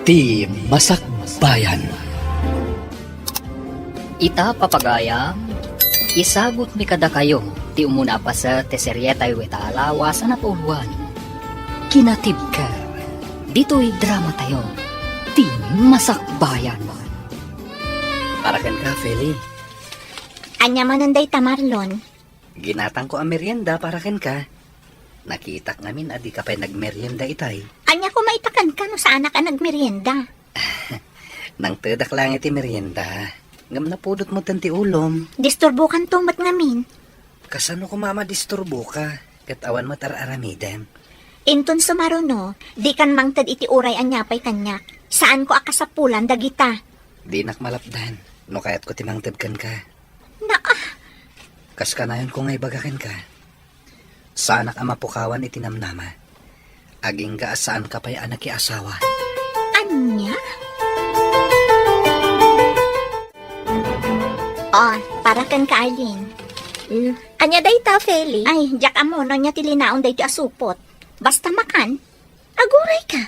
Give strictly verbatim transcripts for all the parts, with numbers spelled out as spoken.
Ti Masakbayan. Ita, papagayam, isagutmi kadakayo ti umuna a paset ti serietayo ita a lawas a napauluan, Kinatibker. Ditoy dramatayo, Ti Masakbayan. Para kenka, Feli. Ania manen dayta, Marlon? Ginatangko a merienda para kenka. Nakitak ngamin a dika pay nagmerienda itay. Ania koma ita kenka no saanak a nagmerienda? Nangtedak laeng iti merienda. Ngem napudot metten ti ulom. Disturbokanto met ngamin. Kasano koma a madisturboka ket awan met ar-aramidem? Inton sumaruno, dikan mangted iti uray ania pay kaniak. Saanko a kasapulan dagita. Dinak malapdan no kayatko ti mangted kenka. Naa! Kas kanayonko nga ibaga kenka, saanak a mapukawan iti namnama. Agingga a saanka pay a nakiasawa. Ania? Oh, para kenka, Arlene. Mm. Ania dayta, Feli? Ay, diak ammo no ania ti linaon daytoy a supot. Basta makan. Agurayka.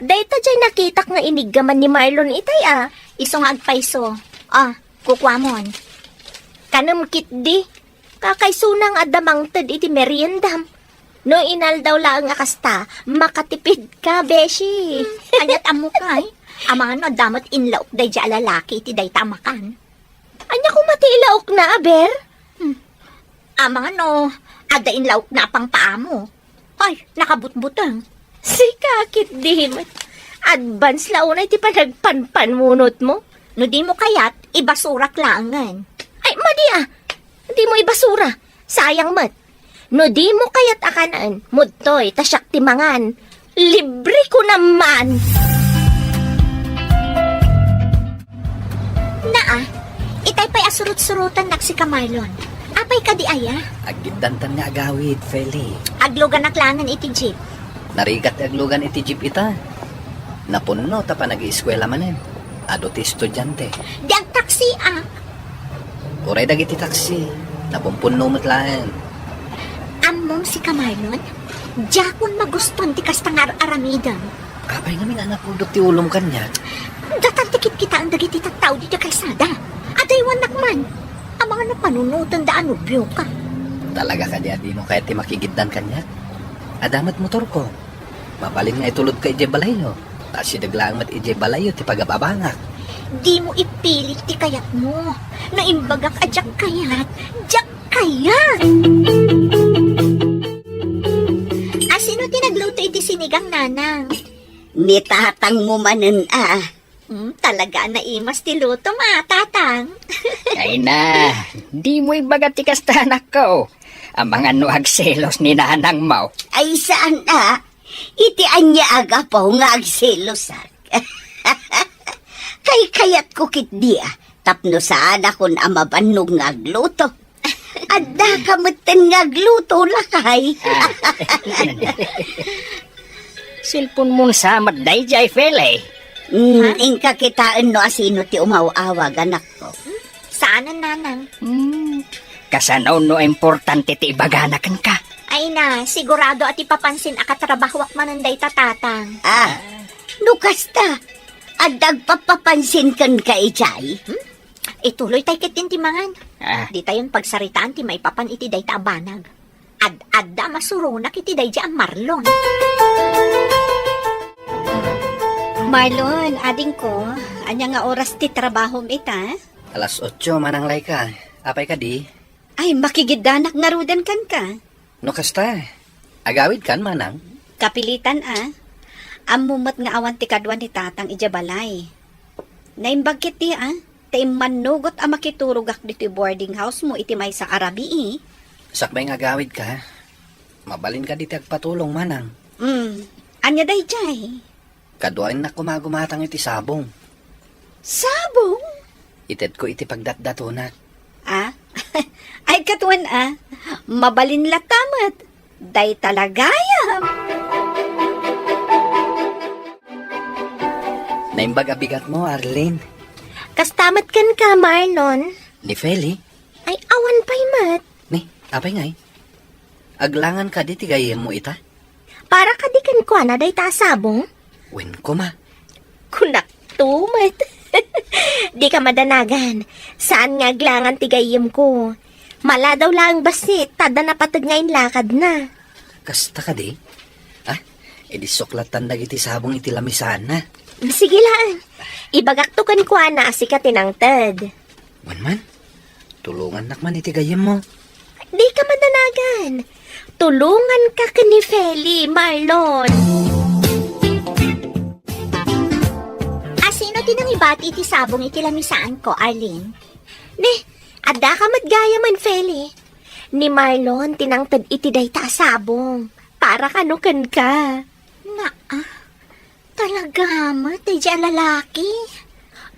Dayta diay nakitak nga iniggaman ni Marlon itay a. Isu nga agpayso. Ah, kukuamon. Kanem ketdi. Kakaisuna nga adda mangted iti meriendam. No inaldaw laeng a kasta, makatipidka, beshi. Aniat ammoka, eh? Amangan no adda met inlaok daydiay a lalaki iti dayta a makan. Ania koma ti ilaokna, aber? Hmm. Amangan no adda inlaokna a pangpaamo. Ay, nakabutbuteng. Sika ketdi met. Advance la unay ti panagpanpanunotmo. No dimo kayat, ibasurak laengen. Ay, madi a. Dimo ibasura. Sayang met. No dimo kayat a kanen, mudtoy, ta siak ti mangan. Libre ko naman. Naa, itay pay a surot-surotennak sika, Marlon. Apay kadi aya? Aggiddantan nga agawid, Feli. Agluganak laengen iti jeep. Narigat ti aglugan iti jeep ita. Napunno tapno ag-ieskuela manen. Adu ti estudiante. Di agtaksiak. Uray dagiti taksi, napumpunno met laeng. Ammom sika, Marlon? Diakon magustuan ti kasta nga ar-aramidem. Apay ngamin a napudot ti ulom kaniak? Datan ti kitkitaen dagiti tattao ditoy kalsada. Adaywannak man. Amangan no panunotenda a nobioka. Talaga kadi a dimo kayat ti makigiddan kaniak? Adda met motorko. Mabalin nga itulodka idiay balayyo. Ta asideg laeng met idiay balayyo ti pagababangak. Dimo ipilit ti kayatmo. No imbagak a diak kayat, diak kayat! Asino ti nagluto iti sinigang, nanang? Ni tatangmo manen a. Hmm, talaga a naimas ti lutom a, tatang. Ay na, dimo ibaga ti kasta, anakko. Amangan no agselos ni nanangmo. Ay, saan a? Iti ania a gapu nga agselosak? Kaykayatko ketdi a, tapno saanakon a mabannog nga agluto. Addaka metten nga agluto, lakay. Ah. Cellphone-mon sa met daydiay, Feli. Hmm, ha? Inka kitaen no asino ti umaw-awag, anakko. Saanen, nanang. Hmm, kasano no importante ti ibagana kenka? Ay na, sigurado a ti papansin a katrabahoak manen dayta, tatang. Ah, no kasta, adda agpapapansin kenka idiay? Hmm? Ituloy tay ketdin ti mangan. Ah. Ditayon pagsaritaan ti maipapan iti dayta a banag. Ad-adda a masuronak iti daydiay a Marlon. Marlon, adingko, ania nga oras ti trabahom ita? Alas otso, Manang Laika. Apay kadi? Ay, makigiddanak ngaruden kenka. No kasta, agawidkan, manang? Kapilitan a. Ammom met nga awan ti kadua ni tatang idiay balay. Naimbag ketdi a, ta immannugot a makiturogak ditoy boarding house-mo iti maysa a rabii. Sakbay nga agawidka, mabalin kadi ti agpatulong, manang? Mm. Ania daydiay? Kaduaennak koma a gumatang iti sabong. Sabong? Itedko iti pagdatdatonak. Ah? Ay, kaduaen a. Mabalin latta met. Dayta la gayam. Naimbag a bigatmo, Arlene. Kasta met kenka, Marlon. Ni Feli? Ay, awan pay met. Ni, apay ngay? Aglangan kadi ti gayyemmo ita? Para kadi kenkuana dayta a sabong? Wen koma. Kunak to met. Dika madanagan. Saan nga aglangan ti gayyemko. Maladaw laeng bassit, ta adda napateg nga inlakadna. Kasta kadi? Ah, idi suklattan dagiti sabong iti lamisaanna. Sige laeng. Ibagakto kenkuana a sika ti nangted. Wen man, tulongannak man iti gayyemmo. Dika madanagan. Tulonganka ken ni Feli, Marlon. Asino ti nangibati iti sabong iti lamisaanko, Arlene? Ne, addaka met gayamen, Feli. Ni Marlon ti nangted iti dayta a sabong. Para kano kenka. Naa, talaga met, daydiay a lalaki.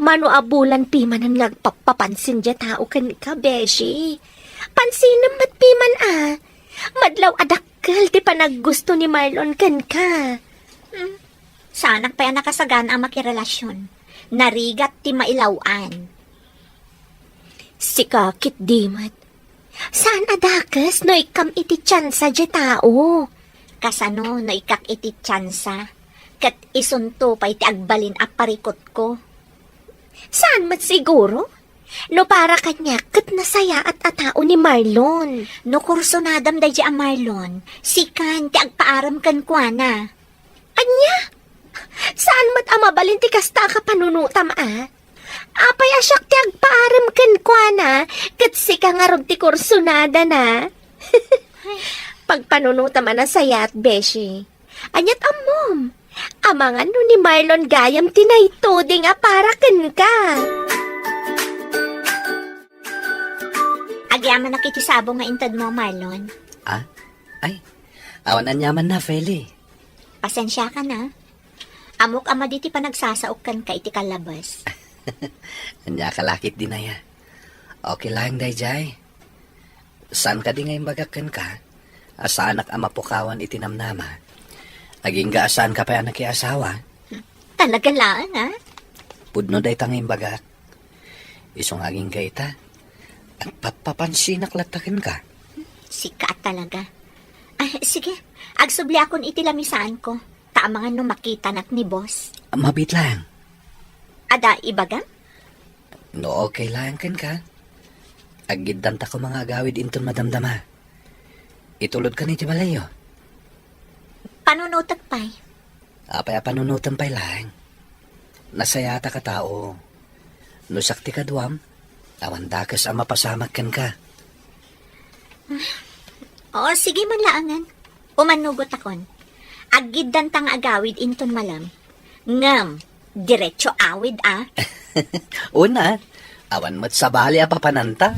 Mano a bulan pimanen nga agpappapansin diay tao kenka, beshi. Pansinem met piman a. Madlaw a dakkel ti panaggusto ni Marlon kenka. Hmm. Saanak pay a nakasagana a makirelasion. Narigat ti mailaw-an. Sika ketdi met. Saan a dakes no ikkam iti tiansa diay tao. Kasano no ikkak iti tiansa? Ket isunto pay ti agbalin a parikutko. Saan met siguro? No para kaniak, ket nasayaat a tao ni Marlon. No kursunadam daydiay a Marlon, sikan ti agpaarem kenkuana. Ania? Saan met a mabalin ti kasta a kapanunotam a? Apay a siak ti agpaarem kenkuana, ket sika ngarud ti kursunadana? Pagpanunotam a nasayaat, beshi. Aniat ammom? Amangan no ni Marlon gayam ti naituding a para kenka. Agyamanak iti sabong nga intedmo, Marlon. Ah? Ay, awan aniamanna, Feli. Pasensiakan a. Ammok a madi ti panagsasaok kenka iti kallabes. Ania ka la ketdi, Naya? Okay laeng daydiay. Saan kadi nga imbagak kenka a saanak a mapukawan iti namnama? Agingga a saanka pay a nakiasawa? Talaga laeng, a? Pudno dayta nga imbagak. Isu nga agingga ita, agpappapansinak latta kenka. Sika talaga. Ay, sige, agsubliakon iti lamisaanko, ta amangan no makitanak ni boss. Mabiit laeng. Adda ibagam? No okay laeng kenka, aggiddanta koma nga agawid inton madamdama. Itulodkan iti balayyo. Panunotek pay. Apay a panunotem pay laeng? Nasayaatak a tao. No siak ti kaduam, awan dakes a mapasamak kenka. O, sige man laengen. Umannugotakon. Aggiddanta nga agawid inton malem. Ngem, diretso awid, a. Una, awan met sabali a papananta.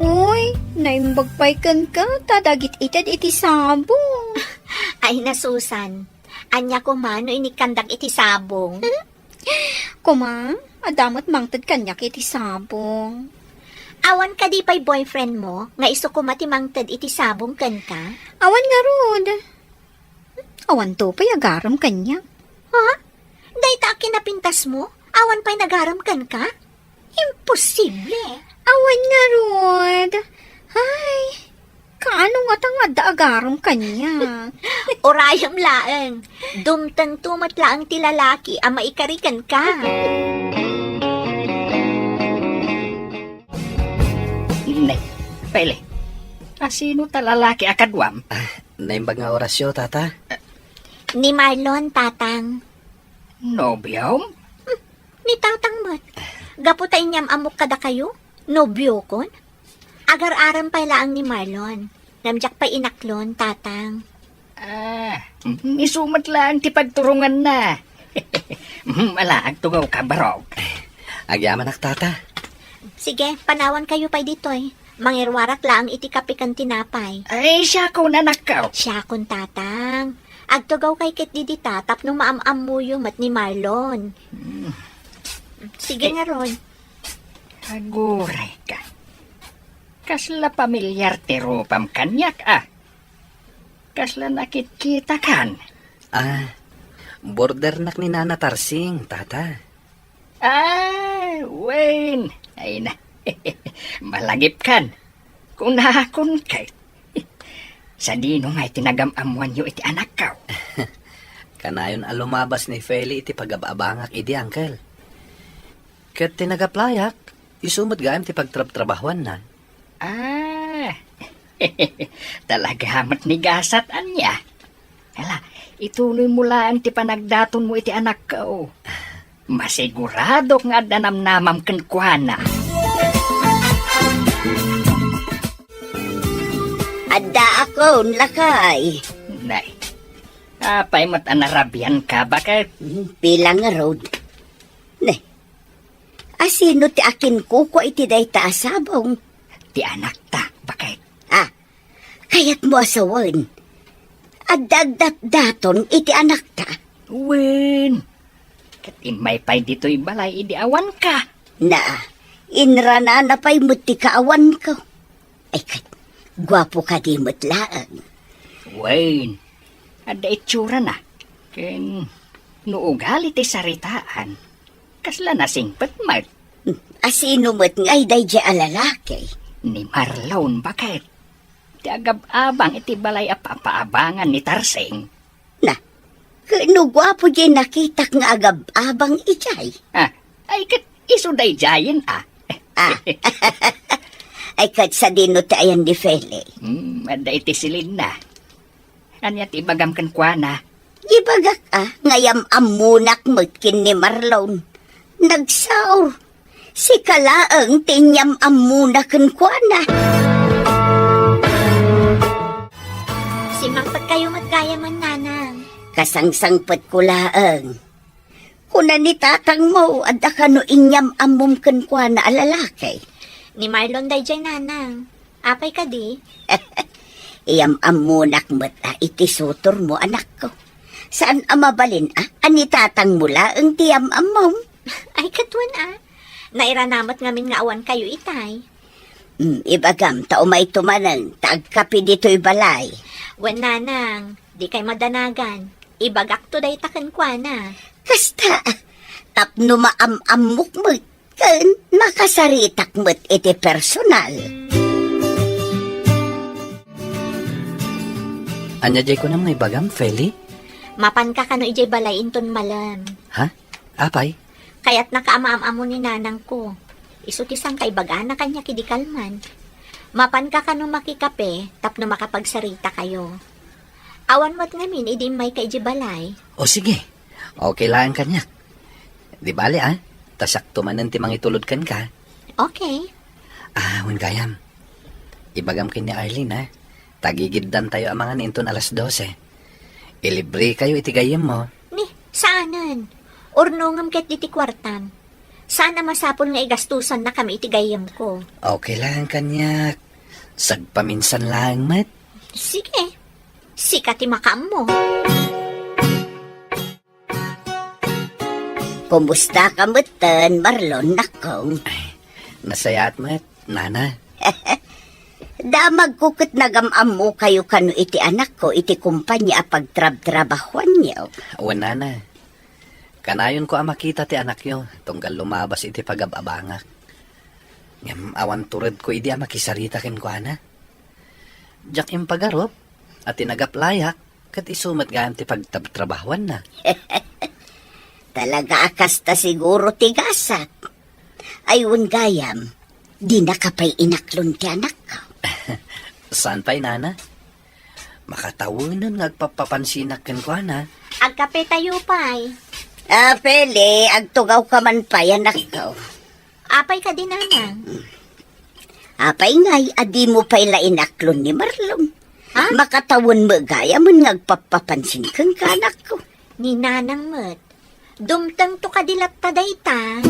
Uy, naimbag pay kenka ta dagiti ited iti sabong. Ay, nasusan. Ania koma no inikkandak iti sabong? Koma, adda met mangted kaniak iti sabong. Awan kadi pay boyfriend mo nga isu koma ti mangted iti sabong kenka? Awan ngarud. Awanto pay agarem kaniak. Ha? Dayta a kinapintas mo? Awan pay nagarem kenka? Imposible! Awan ngarud. Ay, kaano ngata nga adda agarem kaniak? Urayem laeng. Dumtengto met laeng ti lalaki a maikari kenka. Ne, Pele, asino ta lalaki a kaduam? Ah, naimbag nga orasyo, tata. Ni Marlon, tatang. Nobiom? Hmm, ni tatang met. Gapu ta inyam-ammok kadakayo, nobiokon? Agar-arem pay laeng ni Marlon. Ngem diak pay inaklon, tatang. Ah, isu met laeng ti pagturonganna. Ala, agtugawka, barok. Agyamanak, tata. Sige, panawankayo pay ditoy. Mangiruarak laeng iti kape ken tinapay. Ay, siakon, anakko. Siakon, tatang. Agtugawkay ketdi dita tapno maam-ammoyo met ni Marlon. Hmm. Sige ngarud. Aguray ka. Kasla pamilyar ti rupam kaniak, a. Kasla nakitkitakan. Ah, bordernak ni Nana Tarsing, tata. Ah, wen. Ay na. Malagipkan. Kunakon kay. Sadino ngay ti nagam-ammoanyo iti anakko? Kanayon a lumabas ni Feli iti pagab-abangak idi, Uncle. Ket ti nagaplayak, isu met gayam ti pagtrabtrabahuanna. Ah, talaga met ni gasat, ania? Ala, ituloy mo laeng ti panagdaton mo iti anakko. Masiguradok nga adda namnamam kenkuana. Addaakon, lakay. Nay, apay met a narabian ka, baket? Hmm, pila ngarud? Ne, asino ti akinkukua iti dayta a sabong? Ti anakta, baket. Ah, kayatmo a sawen, adda agdatdaton iti anakta? Wen, ket immay pay ditoy balay idi awanka. Na, inranana pay met ti kaawanko. Ay ket, guapo kadi met laeng. Wen, adda itsurana. Ken no ugali ti saritaan, kasla nasingpet met. Asino met ngay daydiay a lalaki? Ni Marlon, baket. Ti agab-abang iti balay a papaabangan ni Tarsing. Na, ket no guapo diay nakitak nga agab-abang idiay? Ah, ay ket isu daydiayen, ah. Ah. Ay ket sadino ti ayan ni Feli? Hmm, adda iti silinna. Ania ti ibagam kenkuana? Ibagak a, nga yam-ammonak met ken ni Marlon. Nagsaor. Sika laeng ti inyam-ammona kenkuana. Simmangpetkayo met gayamen, nanang. Kasangsangpetko laeng. Kuna ni tatangmo, adda kano inyam-ammom kenkuana a lalaki? Ni Marlon daydiay, nanang. Apay kadi? Iyam-ammonak met a iti sutormo, anakko. Saan a mabalin a, a ni tatangmo laeng ti yam-ammom? Ay, ket wen a. Nairana met ngamin nga awankayo itay. Mm, ibagam ta umayto manen, ta agkape ditoy balay. Wen, nanang, dikay madanagan. Ibagakto dayta kenkuana. Kasta, tapno maam-ammok met, ken makasaritak met iti personal. Ania diay kunam nga ibagam, Feli? Mapanka kano idiay balay inton malem. Ha? Apay? Kayatnaka a maam-ammo ni nanangko. Isu ti sangkaibagana kaniak idi kalman. Mapanka kano makikape tapno makapagsarita kayo. Awan met ngamin idi immayka idiay balay. O sige. Okay laeng kaniak. Di bale, ah. Ta siakto manen ti mangitulod kenka. Okay. Ah, wen gayam. Ibagam ken ni Arlene, ah. Tagigiddantayo a mangan inton alas dose. Ilibrekayo iti gayyemmo. Ni, saanen. Urnongem ket diti kuartam. Saan a masapul nga igastosannakami iti gayyemko. Okay laeng kaniak. Sagpaminsan laeng met. Sige. Sika ti makaammo. Kumusta ka metten, Marlon, nakko? Ay, nasayaat met, nana. Damagko ket nagam-ammokayo kano iti anakko iti kompania a pagtrabtrabahuanyo. Wen, nana. Kanayonko a makita ti anakyo, tunggal lumabas iti pagab-abangak. Ngem awan turedko idi a makisarita kenkuana. Diak impagarup a ti nagaplayak ket isu met gayam ti pagtrabtrabahuanna. Talaga a kasta siguro ti gasat. Ay, wen gayam, dinaka pay inaklon ti anakko. Saan pay, nana? Makatawenen nga agpappapansinak kenkuana. Agkapetayo pay. Ah, Feli, agtugawka man pay, anakko. Apay kadi, nanang? Apay ngay a dimo pay la inaklon ni Marlon? Ha? Makatawen met gayamen nga agpappapansin kenka, anakko. Ni nanang met. Dumtengto kadi latta dayta?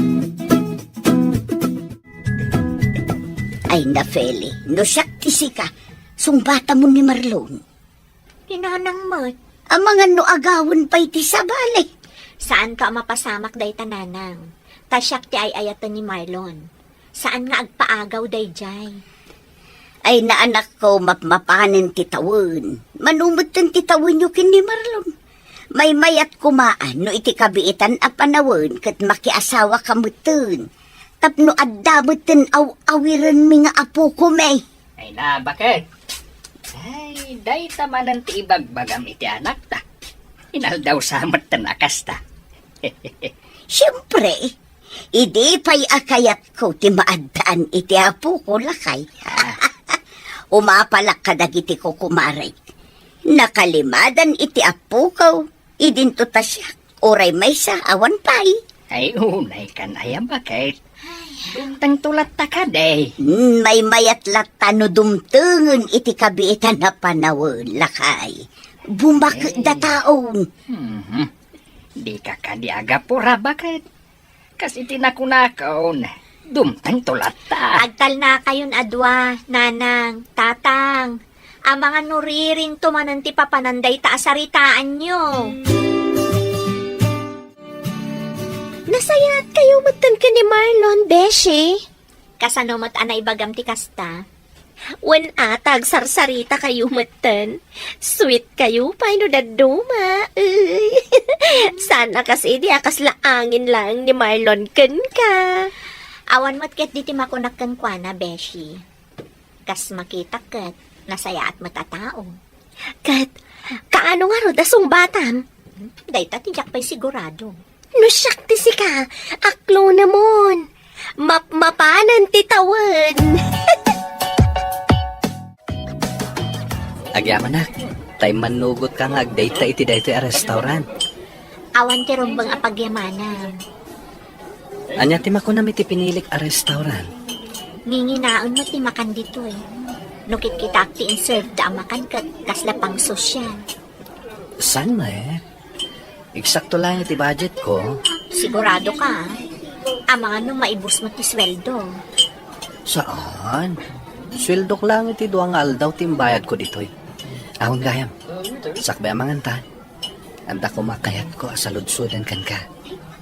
Ay na, Feli, no siak ti sika, sungbatamon ni Marlon. Ni nanang met. Amangan no agawen pay ti sabali. Saanto a mapasamak dayta, nanang. Ta siak ti ay-ayaten ni Marlon. Saan nga agpaagaw daydiay. Ay, na, anakko, mapmapanen ti tawen. Mano metten ti tawenyo ken ni Marlon. Maymayat koma no iti kabiitan a panawen ket makiasawaka metten. Tapno adda metten aw-awirenmi nga apokomi. Ay na, baket. Ay, dayta manen ti ibagbagam iti anakta. Inaldaw sa metten a kasta. Siempre, idi pay a kayatko ti maaddaan iti apoko, lakay. Umapalak kadagiti kukumarek. Nakalimadan iti apoko, idinto ta siak, uray maysa, awan pay. Ay, unay kan aya, baket. Dumtengto latta kadi. Hmm, maymayat latta no dumtengen iti kabiitan a panawen, lakay. Bumaketda taon. Mhm. Dika kadi agapura, baket. Kas iti nakunakon, dumtengto latta. Agtalnakayon a dua, nanang, tatang. Amangan no riringto manen ti papanan dayta a saritaanyo. Nasayaat kayo metten ken ni Marlon, beshi. Kasano met a naibagam ti kasta? Wen a ta agsarsarita kayo metten. Sweet kayo pay no dadduma. Uy. Saan a kas idi a kasla angin laeng ni Marlon kenka. Awan met ket diti makunak kenkuana, beshi. Kas makitak ket nasayaat met a tao. Ket, kaano ngarud a sungbatam? Dayta ti diak pay sigurado. No siak ti sika, aklonemon. Mapmapanan ti tawen. Agyamanak, ta immannugotka nga agdayta iti daytoy a restaurant. Awan ti rumbeng a pagyamanam. Ania ti makunam iti pinilik a restaurant? Nginginaen met ti makan ditoy. No kitkitaak ti inserved a makan ket kasla pangsosyal. Saan met? Eksakto lang iti budget ko. Sigurado ka, ah? Amangan no maibus met ti sweldo. Saan? Sweldok lang iti dua nga aldaw ti imbayad ko ditoy. Awan gayam. Sakbay amangan ta. Adda koma kayatko a saludsodan kenka.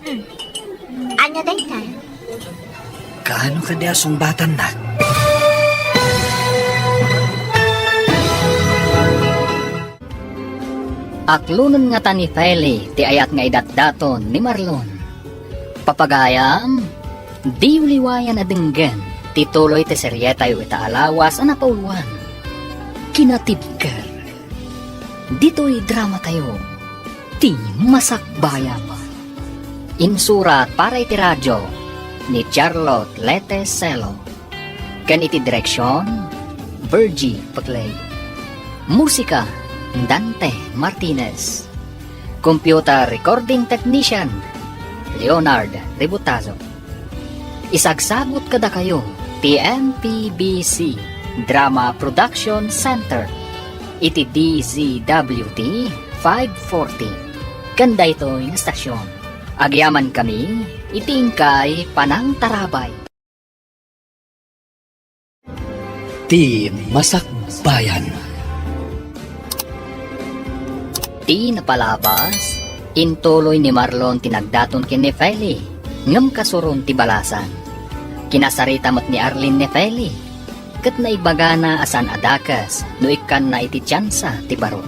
Hmm. Ania dayta? Kaano kadi a sungbatannak? Aklonen ngata ni Feli ti ayat nga idatdaton ni Marlon. Papagayam, diyo liwayan a denggen ti tuloy ti serietayo ita a lawas a napauluan. Kinatibker. Ditoy dramatayo, ti Masakbayan. Insurat para iti radio ni Charlotte Lete Celo. Ken iti direksion, Virgie Paclay. Musika, Dante Martinez. Computer recording technician, Leonard Ributazo. Isagsagut kadakayo ti M P B C Drama Production Center iti D Z W T five forty. Ken daytoy nga stasyon, agyamankami iti inkay panangtarabay. Ti Masakbayan. Ti napalabas, intuloy ni Marlon ti nagdaton ken ni Feli, ngem kasuron ti balasan. Kinasarita met ni Arlene ni Feli, ket naibagana a saan a dakes no ikkanna iti tiansa ti baro.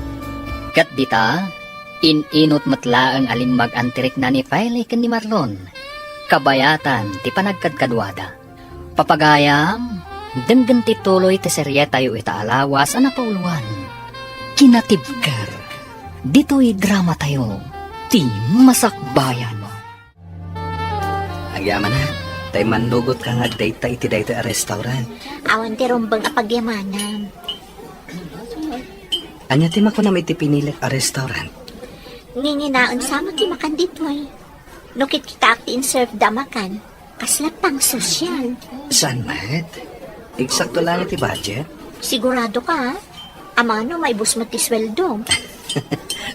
Ket dita, in-inut met laeng a limmag-antirikna ni Feli ken ni Marlon, kabayatan ti panagkadkaduada. Papagayam, denggen ti tuloy ti serietayo ita a lawas a napauluan. Kinatibker. Ditoy dramatayo, ti Masakbayan. Agyamanak, ta immannugotka nga agdayta iti daytoy a restaurant. Awan ti rumbeng a pagyamanam. Ania ti makunam iti pinilik a restaurant? Nginginaen sa met ti makan ditoy. No kitkitaak ti inserved a makan, kasla pangsosyal. Saan met? Eksakto lang iti budget? Sigurado ka, ha? Amangan no maibus met ti sweldo.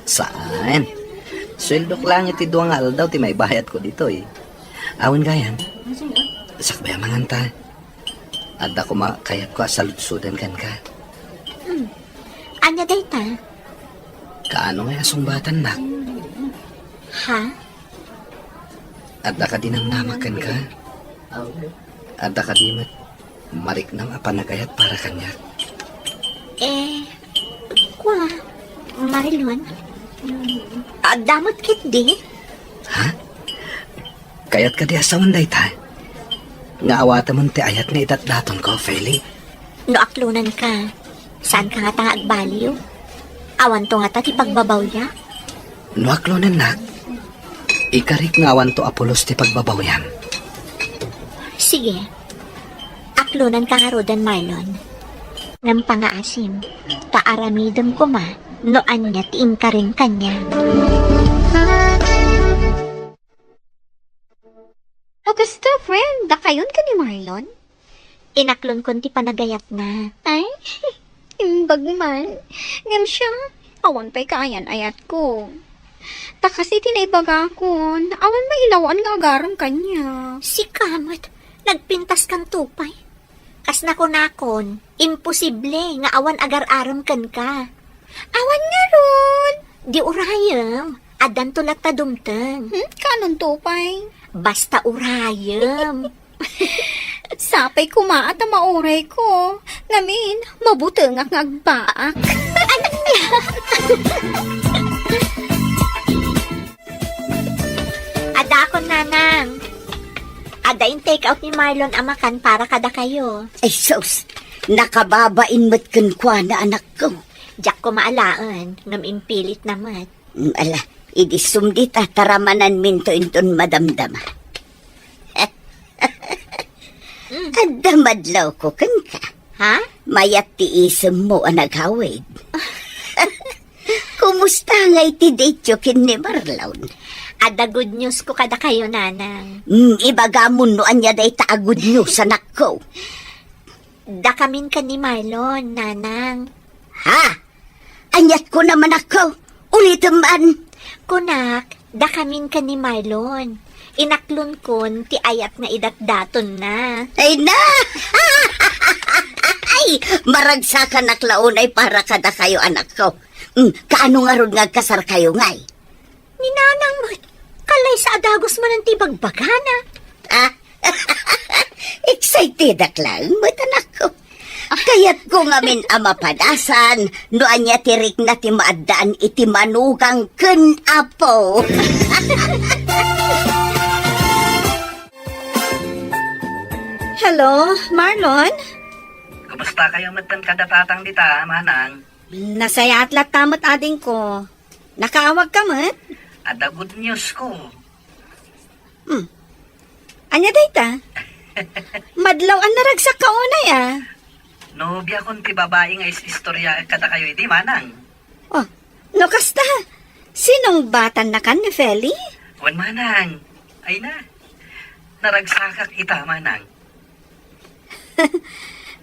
Saan? Sweldok lang iti dua nga aldaw ti maibayad ko ditoy. Awan gayam. Sakbay amangan ta. Adda koma kayatko a saludsodan kenka. Hmm. Ania dayta? Kaano nga asungbatannak? Ha? Adda kadi namnamak kenka? Adda kadi met mariknam a panagayat para kaniak? Eh, kua, Marilyn? Adda met ketdi? Ha? Kayat kadi a sawen dayta? Nga awatemon ti ayat nga idatdatonko, Feli? No aklonanka, Saanka ngata nga agbaliw? Awanto ngata ti pagbabawyak? No aklonennak, ikarik nga awanto a pulos ti pagbabawyam. Sige. Aklonanka ngaruden, Marlon. Ngem pangaasim, ta aramidem koma no ania ti inkarem kaniak. O kasta, friend, dakayon ken ni Marlon? Inaklonkon ti panagayatna. Ay, imbag man. Ngem siya, awan pay kaayan-ayatko. Ta kas iti naibagakon, awan mailawan nga agarem kaniak. Sika met, nagpintaskanto pay. Kas nakunakon, imposible nga awan agar-arem kenka. Awan ngarud. Di urayem, addanto latta dumteng. Hmm, kaanonto pay? Basta urayem. Sapay koma ta maurayko. Ngamin, mabutengak nga agbaak. Adakon, Nanang. Adda in-take out ni Marlon a makan para kadakayo. Ay, sus! Nakababain met kenkuana, anakko. Diak koma alaen, ngem impilitna met. Mm, ala, idi sumdita, taramananminto inton madamdama. Mm. Adda madlawko kenka. Ha? Mayat ti isemmo a nagawid. Kumusta ngay ti date-yo ken ni Marlon? Adda good news ko kadakayo, Nanang. Mm, ibagamon no ania dayta a good news, anakko. Dakamin ken ni Marlon, Nanang. Ha? Aniat kunam, anakko? Ulitem man. Kunak, dakamin ken ni Marlon. Inaklonkon ti ayat nga idatdatonna. Ay na! Ay, maragsakanak la unay para kadakayo, anakko. Mm, kaano ngarud nga agkasarkayo ngay? Ni Nanang met, kalaysa a dagus manen ti bagbagana. Ah, excitedak laeng met, anakko. Kayatko ngamin a mapadasan no ania ti rikna ti maaddaan iti manugang ken apo. Hello, Marlon? Kumusta kayo metten kada tatang dita, Manang? Nasayaat latta met, adingko. Nakaawagka met? Adda good news ko. Hmm. Ania dayta? Madlaw a naragsakka unay, a. Nobiakon ti babai nga is-istorya kadakayo idi, Manang. Oh, no kasta, sinungbatannakan ni Feli? Wen, Manang. Ay na. Naragsakak ita, Manang.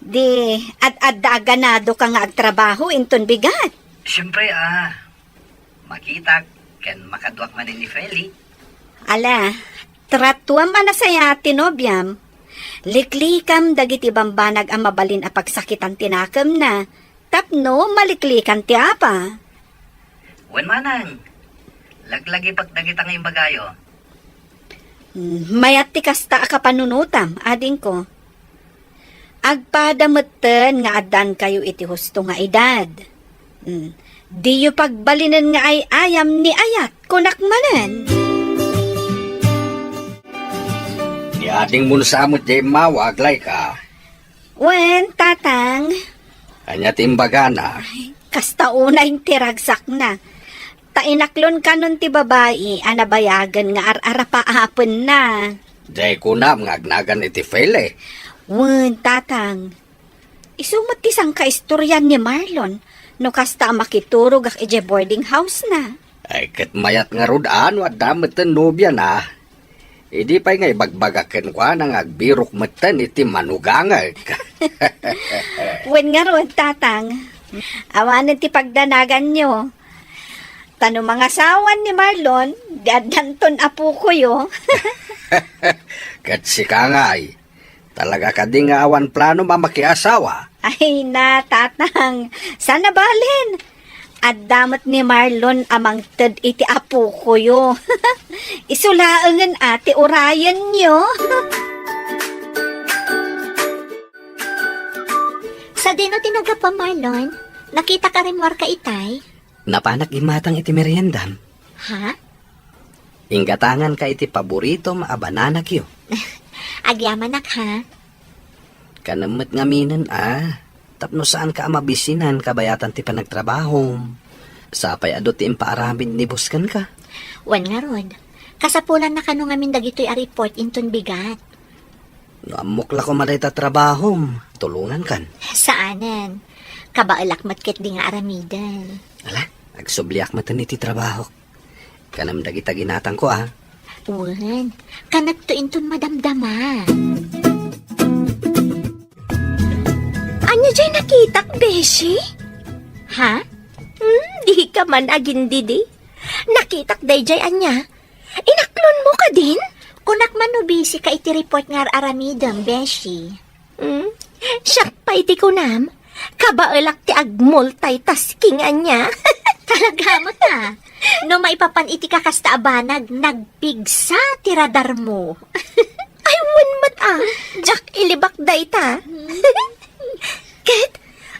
Di, ad-adda a ganadoka nga agtrabaho inton bigat. Siempre, a. Makitak ken makaduak manen ni Feli. Ala, tratuem a nasayaat ti nobiam. Liklikam dagiti bambanag a mabalin a pagsakitan ti nakemna tapno maliklikan ti apa. Wen, Manang, laglagipek dagita nga imbagayo. Hmm, mayat ti kasta a kapanunotam, adingko. Agpada metten nga addankayo iti husto nga edad. Hmm, diyo pagbalinen nga ay-ayam ni ayat, kunak manen. Ni adingmo sa met diay immawag, Laika. Wen, tatang. Ania ti imbagana? Ay, kasta unay ti ragsakna. Ta inaklonkanon ti babai a nabayagen nga ar-arapaapenna. Diay kunam nga agnagan iti Feli. Wen, tatang. Isu met ti sangkaistorian ni Marlon no kasta a makiturogak idiay boarding house-na. Ay, ket mayat ngarud a no adda metten nobiana. Idi pay nga ibagbagak kenkuana nga agbirok metten iti manugangek. Wen ngarud, tatang. Awanen ti pagdanaganyo. Ta no mangasawan ni Marlon, di addanton apokoyo. Ket sika ngay, talaga kadi nga awan planom a makiasawa? Ay na, tatang. Saan a balen? Adda met ni Marlon a mangted iti apokoyo. Isu laengen a ti urayenyo. Sadino ti naggapu, Marlon? Nakitak a rimmuarka itay? Napanak immatang iti meriendam. Ha? Inggatanganka iti paboritom a bananakyo. Agyamanak, ha? Kanem met ngaminen, a. tapno saanka a mabisinan kabayatan ti panagtrabahom. Sapay adu ti impaaramid ni boss kenka. Wen ngarud, kasapulanna kano ngamin dagitoy a report inton bigat. No ammok la koma dayta trabahom, tulongankan. Saanen. Kabaelak met ketdi nga aramiden. Ala, agsubliak met iti trabahok. Kanam dagita ginatangko, a. Wen, kanetto inton madamdama. Ania jay nakitak, Beshi? Ha? Hmm, di ka man agindidi. Nakitak dayjay ania? Inaklonmo kadin? Kunak man no busy ka iti report nga ar-aramidem, Beshi. Hmm? Siak pay ti kunam, kabaelak ti ag-multitasking ania. Talaga met a. No maipapan iti kakasta a banag, nagpigsa ti radarmo. Ay, wen met a. Diak ilibak dayta. Ket,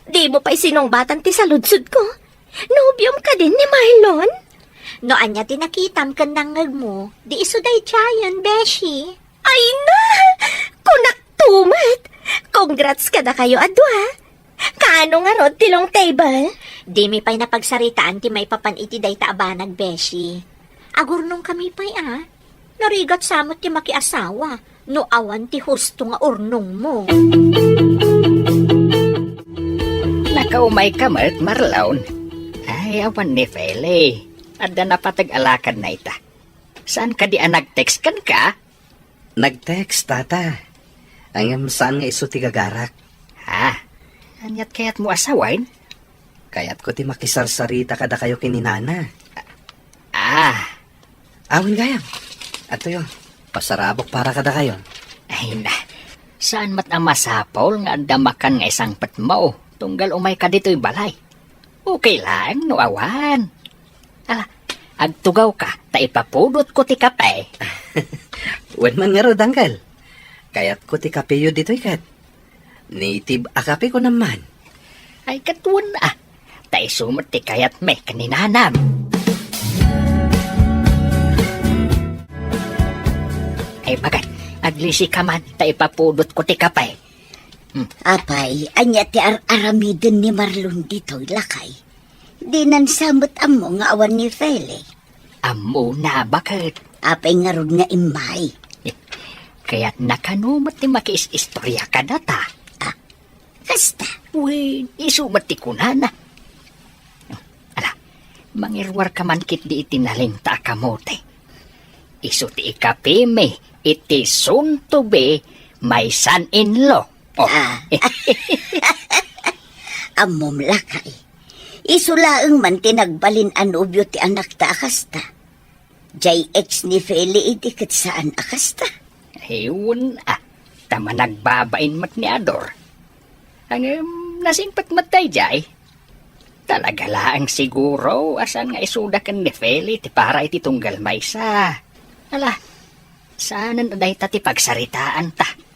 dimo pay sinungbatan ti saludsodko. Nobiom kadin ni Marlon? No ania ti nakitam ken nangngegmo, di isu daydiayen, Beshi. Ay na! Kunakto met! Congrats kadakayo a dua! Kaano ngarud ti long table? Dimi pay napagsaritaan ti maipapan iti dayta a banag, Beshi. Agurnongkami pay a. Narigat sa met ti makiasawa no awan ti husto nga urnongmo. Nakaumayka met, Marlon. Ay, awan ni Feli. Adda napateg a lakadna ita. Saan kadi a nag-text kenka? Nag-text, tata. Ngem saan nga isu ti gagarak. Ha? Aniat kayatmo a sawen? Kayatko ti makisarsarita kadakayo ken ni nana. Ah. Awan gayam. Adtoyo, pasarabok para kadakayo. Ay na, saan met a masapul nga adda makan nga isangpetmo tunggal umayka ditoy balay. Okay laeng no awan. Ala, agtugawka ta ipapudotko ti kape. Wen man ngarud, uncle. Kayatko ti kapeyo ditoy ket. Native a kape ko naman. Ay, ket wen a. Ta isu met ti kayatmi ken ni nanam. Ay, bagat, aglisika man ta ipapudotko ti kape. Hmm. Apay, ania ti ar-aramiden ni Marlon ditoy, lakay? Dinan sa met ammo nga awan ni Feli. Ammona, baket. Apay ngarud nga immay? Kayatna kano met ti makiis-istorya kadata. Ah, kasta? Wen, isu met ti kunana. Ala, mangiruarka man ketdi iti nalingta a kamote. Isu ti ikapimi iti soon to be my son-in-law. Oh. Ah. Ammom, lakay. Isu laeng man ti nagbalin a nobio ti anakta a kasta. Jay ex ni Feli idi ket saan a kasta. Ay, wen a. Ta managbabain met ni Ador. Ngem, nasingpet met dayjay. Talaga laeng siguro a saan nga isuda ken ni Feli ti para iti tunggal maysa. Ala, saanen a dayta ti pagsaritaanta.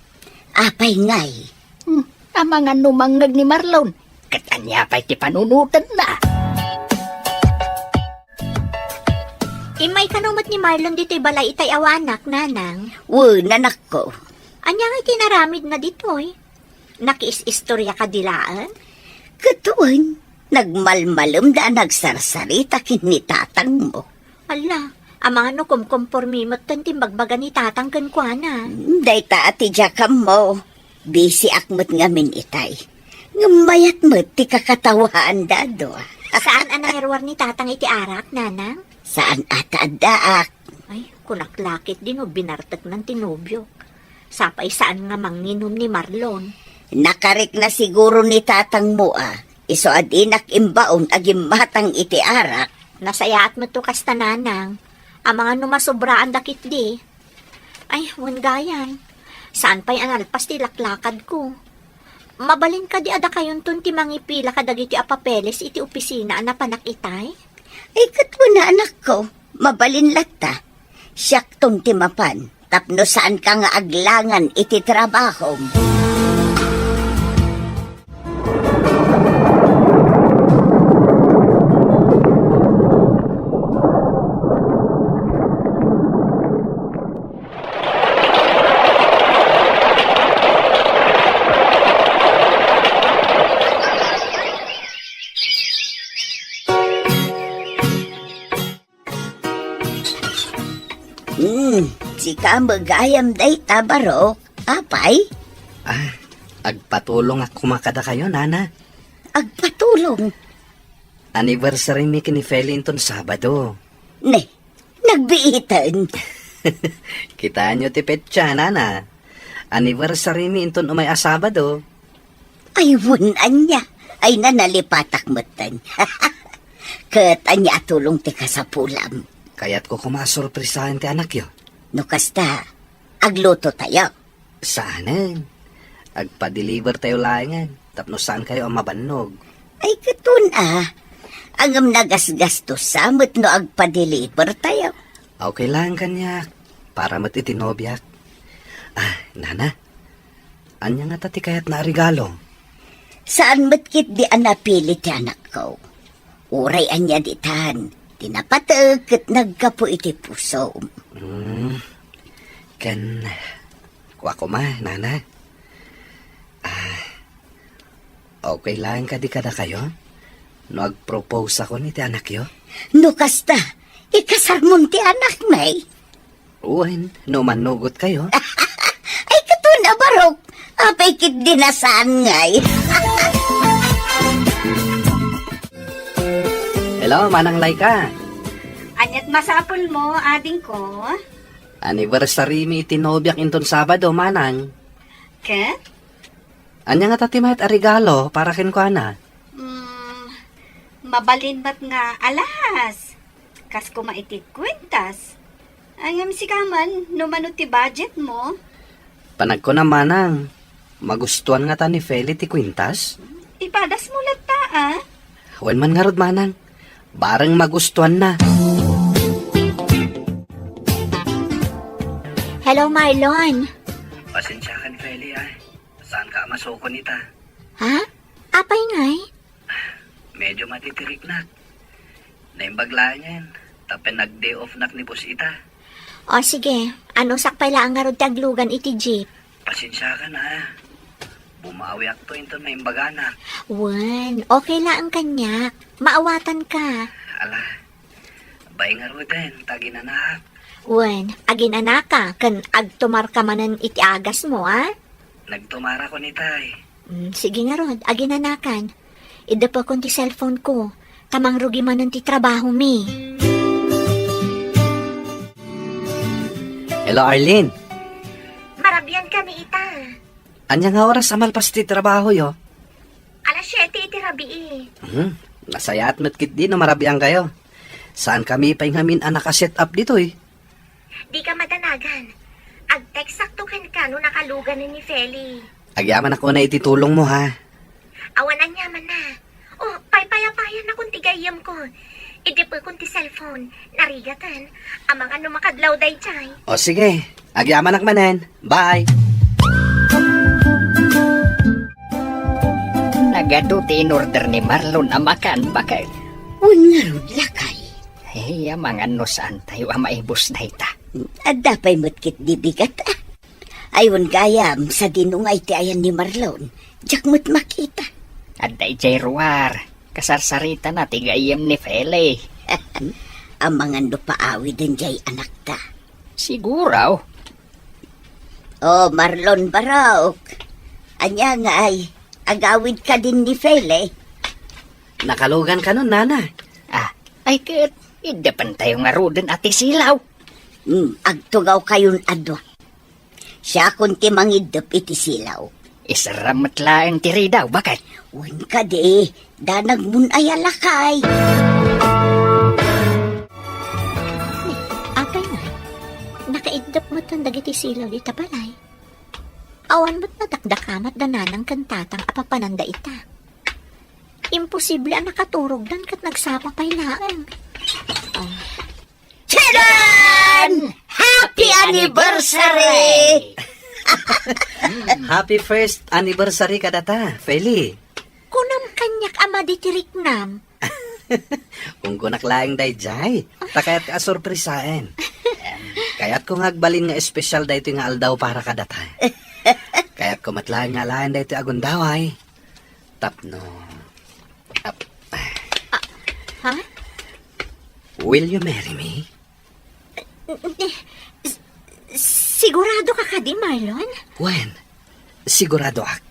Apay ngay? Hmm, amangan no mangngeg ni Marlon, ket ania pay ti panunotenna? Immay kano met ni Marlon ditoy balay itay awanak, nanang? Wen, anakko. Ania ngay ti inaramidna ditoy? Nakiis-istorya kadi laeng? Ket wen, nagmalmalemda a nagsarsarita ken ni tatangmo. Ala, amangan no kumkompormi metten ti imbagbaga ni tatang kenkuana. Dayta a ti diak ammo. Bisiak met ngamin itay. Ngem mayat met ti kakatawaanda a dua. Saan a nangiruar ni tatang iti arak, nanang? Saan a ta addaak. Ay, kunak la ketdi no binarteknan ti nobiok. Sapay saan nga manginom ni Marlon. Nakarikna siguro ni tatangmo a isu a dinak imbaon a gimmatang iti arak. Nasayaat met to kasta, nanang. Amangan no masobraanda ketdi. Ay, wen gayam. Saan pay a nalpas ti laklakadko. Mabalin kadi a dakayonton ti mangipila kadagiti a papeles iti opisina a napanak itay? Ay, ket wen a, anakko, mabalin latta. Siakton ti mapan, tapno saanka nga aglangan iti trabahom. Hmm, sika met gayam dayta, barok. Apay? Ah, agpatulongak koma kadakayo, nana. Agpatulong? Anniversary mi ken ni Feli inton Sabado. Ne, nagbiiten. Kitaenyo ti petsa, nana. Anniversary mi inton umay a Sabado. Ay, wen, ania? Ay, nalipatak metten. Ket ania a tulong ti kasapulam? Kayatko koma a sorpresaen ti anakyo. No kasta, agluto tayo. Saanen. Agpa-deliver tayo laengen, tapno saan kayo a mabannog. Ay, ket wen a. Ngem nagasgastosa met no agpa-deliver tayo. Okay laeng kaniak, para met iti nobiak. Ah, nana, ania ngata ti kayatna a regalo? Saan met ketdi a napili ti anakko. Uray ania ditan, ti napatek ket naggapu iti pusom. Hmm. Ken, kua koma, nana. Ah, okay laeng kadi kadakayo no agproposakon iti anakyo? No kasta, ikasarmon ti anakmi. Wen, no mannugot kayo. Ay, ket wen a, barok. Apay ketdi a saan ngay? Hello, Manang Laika. Aniat masapulmo, adingko? Anniversary mi iti nobiak inton Sabado, Manang. Ket? Ania ngata ti mayat a regalo para kenkuana? Mm, mabalin met nga alas. Kas koma iti kwintas. Ay, ngem sika man, no mano ti budgetmo? Panagkunam, Manang, magustuan ngata ni Feli ti kwintas? Ipadasmo latta, a? Wen man ngarud, Manang. Bareng magustuanna. Hello, Marlon. Pasensiakan, Feli, a. Saanka a masukon ita? Ha? Apay ngay? Medyo matitiriknak. Naimbag laengen, tapno nag-day off nak ni boss ita. O sige, anusak pay laeng ngarud ti aglugan iti jeep. Pasensiakan, a. Bumawiakto inton maimbaganak. Wen, okay laeng kaniak. Maawatanka. Ala, bay ngaruden ta aginanak. Wen, aginanaka ken agtumarka manen iti agasmo, a? Nagtumarakon itay. Mm, sige ngarud, aginanakan. Iddepekon ti cellphoneko, ta mangrugi manen ti trabahomi. Hello, Arlene. Marabian kami ita. Ania nga oras a malpas ti trabahoyo? Alas siete iti rabii. Hmm, nasayaat met ketdi no marabiankayo. Saan kami pay ngamin a naka-set up ditoy? Dika madanagan. Ag-textakto kenka no nakalugan ni Feli. Agyamanak unay iti tulongmo, ha? Awan aniamanna. O, paypayapayanakon ti gayyemko. Iddepekon ti cellphone. Narigaten. Amangan no makadlaw daydiay. O, sige. Agyamanak manen. Bye. Nagadu ti in-order ni Marlon a makan, baket. Wen ngarud, lakay. Ay, amangan no saantayo a maibus dayta. Adda pay met ketdi bigat, a. Ay, wen gayam, sadino ngay ti ayan ni Marlon? Diak met makita. Adda idiay ruar. Kasarsaritana ti gayyem ni Feli. Amangan no paawiden diay anakta. Siguro. O, Marlon barok. Ania ngay, agawid kadin ni Feli? Nakalugan kanon, nana. Ah, ay ket, iddepentayo ngaruden a ti silaw. Hmm, agtugawkayon a dua. Siakon ti mangiddep iti silaw. Isarram met laeng ti ridaw, baket. Wen kadi, danagmon aya, lakay. Ni, apay nga, nakaiddep met dagiti silaw dita balay. Awan met nadakdakamat da nanang ken tatang a papananda ita. Imposible a nakaturogdan ket nagsapa pay laeng. Ah. Charan! Happy anniversary! Happy first anniversary kadata, Feli. Kunam kaniak a madi ti riknam. Kunkunak laeng daydiay. Ta kayat a sorpresaen. Kayatko nga agbalin nga espesyal daytoy nga aldaw para kadata. Kayatko met laeng nga alaen daytoy a gundaway. Tapno. Ap-, ah, ha? Will you marry me? S-, sigurado ka kadi, Marlon? Wen, siguradoak.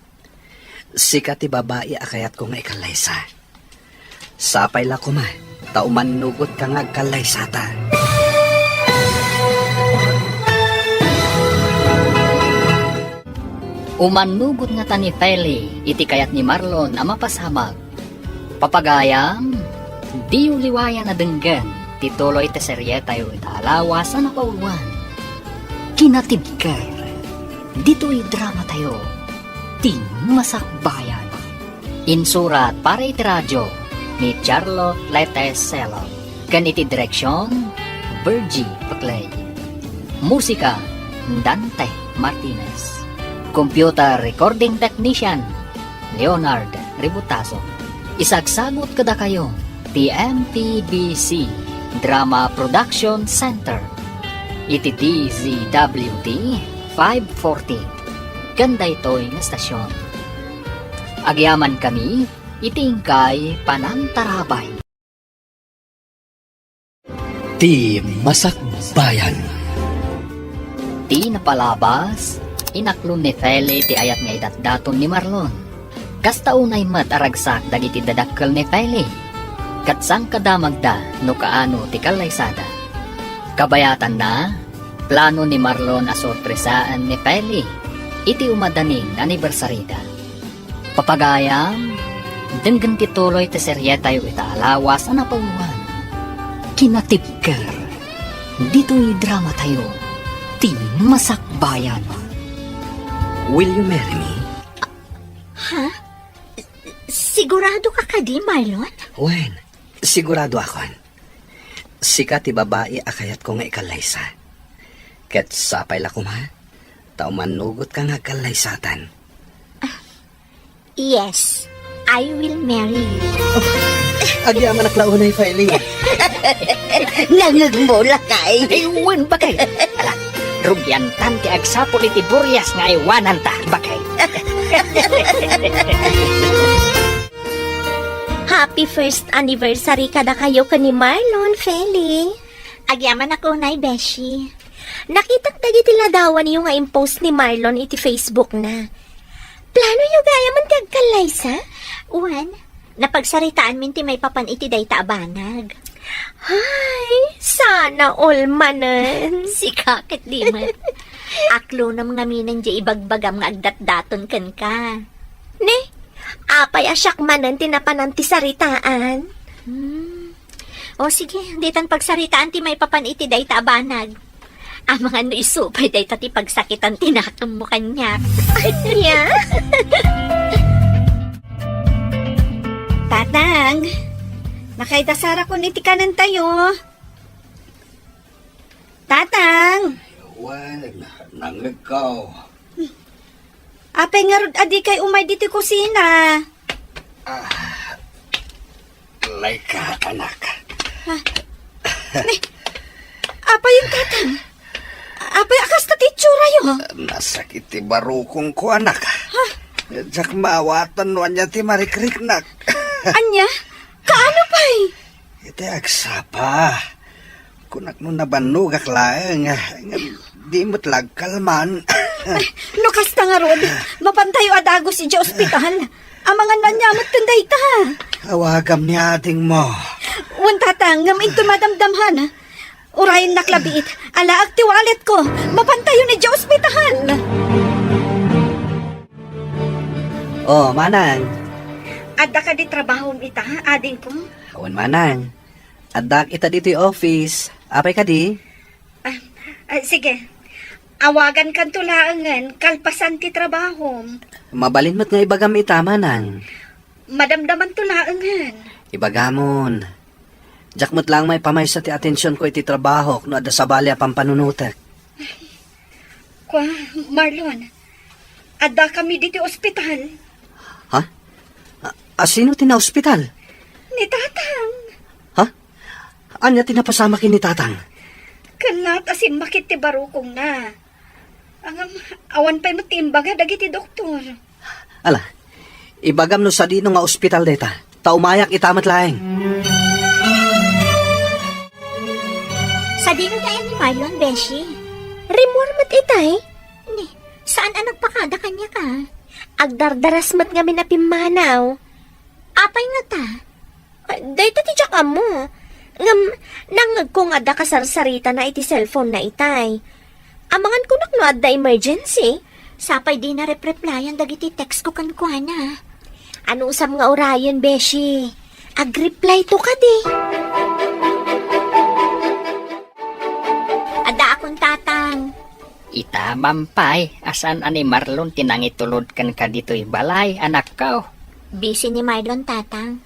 Sika ti babai a kayatko nga ikallaysa. Sapay la koma, ta umannugot ka nga agkallaysata. Umannugot ngata ni Feli iti kayat ni Marlon a mapasamak. Papagayam, diyo liwayan a denggen ti tuloy ti serietayo ita a lawas a napauluan. Kinatibker, ditoy dramatayo, Ti Masakbayan. Insurat para iti radyo ni Charlotte Lete Sello. Ken iti direksion, Virgie Paclay. Musika, Dante Martinez. Computer recording technician, Leonard Ributazo. Isagsagut kadakayo ti M P B C Drama Production Center iti D Z W T five forty ken daytoy nga estasion. Agyamankami iti inkay panangtarabay. Ti Masakbayan. Ti napalabas, inaklon ni Feli ti ayat nga idatdaton ni Marlon. Kasta unay met a ragsak dagiti dadakkel ni Feli. Ket saan kadamagda no kaano ti kallaysada. Kabayatanna, plano ni Marlon a sorpresaen ni Feli iti umadanin nga anibersarida. Papagayam, denggen ti tuloy ti serietayo ita a lawas a napauluan. Kinatibker, ditoy dramatayo, Ti Masakbayan. Will you marry me? Ha? Sigurado ka kadi, Marlon? Wen, siguradoakon. Sika ti babai a kayatko nga ikallaysa. Ket sapay la koma, ta umannugot ka nga agkallaysatan. Yes, I will marry you. Agyamanak la unay, Feli. Nangngegmo, lakay. Ay, wen, bakay. Ala, rugiantan ti agsapul iti burias nga aywananta, bakay. Happy first anniversary kadakayo ken ni Marlon, Feli. Agyamanak unay, Beshi. Nakitak dagiti ladawanyo nga impost ni Marlon iti Facebook na. Planoyo gayam ti agkallaysa? Wen, napagsaritaanmin ti maipapan iti dayta a banag. Ay, sana all manen. Sika ket di met. Aklonam ngamin diay ibagbagam nga agdatdaton kenka. Ne, apay a siak manen ti napanan ti saritaan? Hmm. O sige, ditan pagsaritaan ti maipapan iti dayta a banag. Amangan no isu pay dayta ti pagsakitan ti nakemmo kaniak. Ania? Tatang, makaidasarkon iti kanentayo. Tatang! Wen, nangngegko. Apay ngarud a dikay umay ditoy kusina? Ah, layka, anak. Ah. Ne, apay, Tatang? Apay a kasta ti itsura'yo? Nasakit ti barukongko, anak. Ha? Diak maawatan no ania ti marikriknak. Ania? Kaano pay? Iti agsapa. Kunak no nabannogak laeng, ngem di met la agkalman. Ay, no kasta ngarud, mapantayo a dagus idiay ospital. Amangan no ania met ken dayta. Awagam ni adingmo. Wen, Tatang, ngem inton madamdam, ha? Urayennak la biit. Alaek ti walletko. Mapantayon idiay ospital. Oh, manang. Adda kadi trabahom ita, adingko? Wen, manang. Addak ita ditoy office. Apay kadi? Ah, ah, sige. Awagankanto laengen kalpasan ti trabahom. Mabalin met nga ibagam ita, manang. Madamdamanto laengen. Ibagamon. Diak met laeng maipamaysa ti atensionko iti trabahok no adda sabali a pampanunotek. Kua, Marlon, addakami ditoy ospital. Ha? A, a sino ti naospital? Ni Tatang. Ha? Ania ti napasamak ken ni Tatang? Ken naat a simmakit ti barukongna. Ngem, awan pay met ti imbaga dagiti doktor. Ala, ibagam no sadino nga ospital dayta, ta umayak ita met laeng. Sadino ti ayan ni Marlon, Beshi? Rimmuar met itay. Ni, saan a nagpakada kaniak a? Agdardaras met ngamin a pimmanaw. Apay ngata? Ay, dayta ti diak ammo. Ngem, nangngegko nga adda kasarsaritana iti cellphone na itay. Amangan kunak no adda emergency. Sapay dina rep-replyan dagiti text ko kenkuana. Anusam nga urayen, Beshi? Agreply to kadi. Adda akon tatang. Ita, mampay, a saan a ni Marlon ti nangitulod kenka ditoy balay, anakko? Busy ni Marlon, tatang.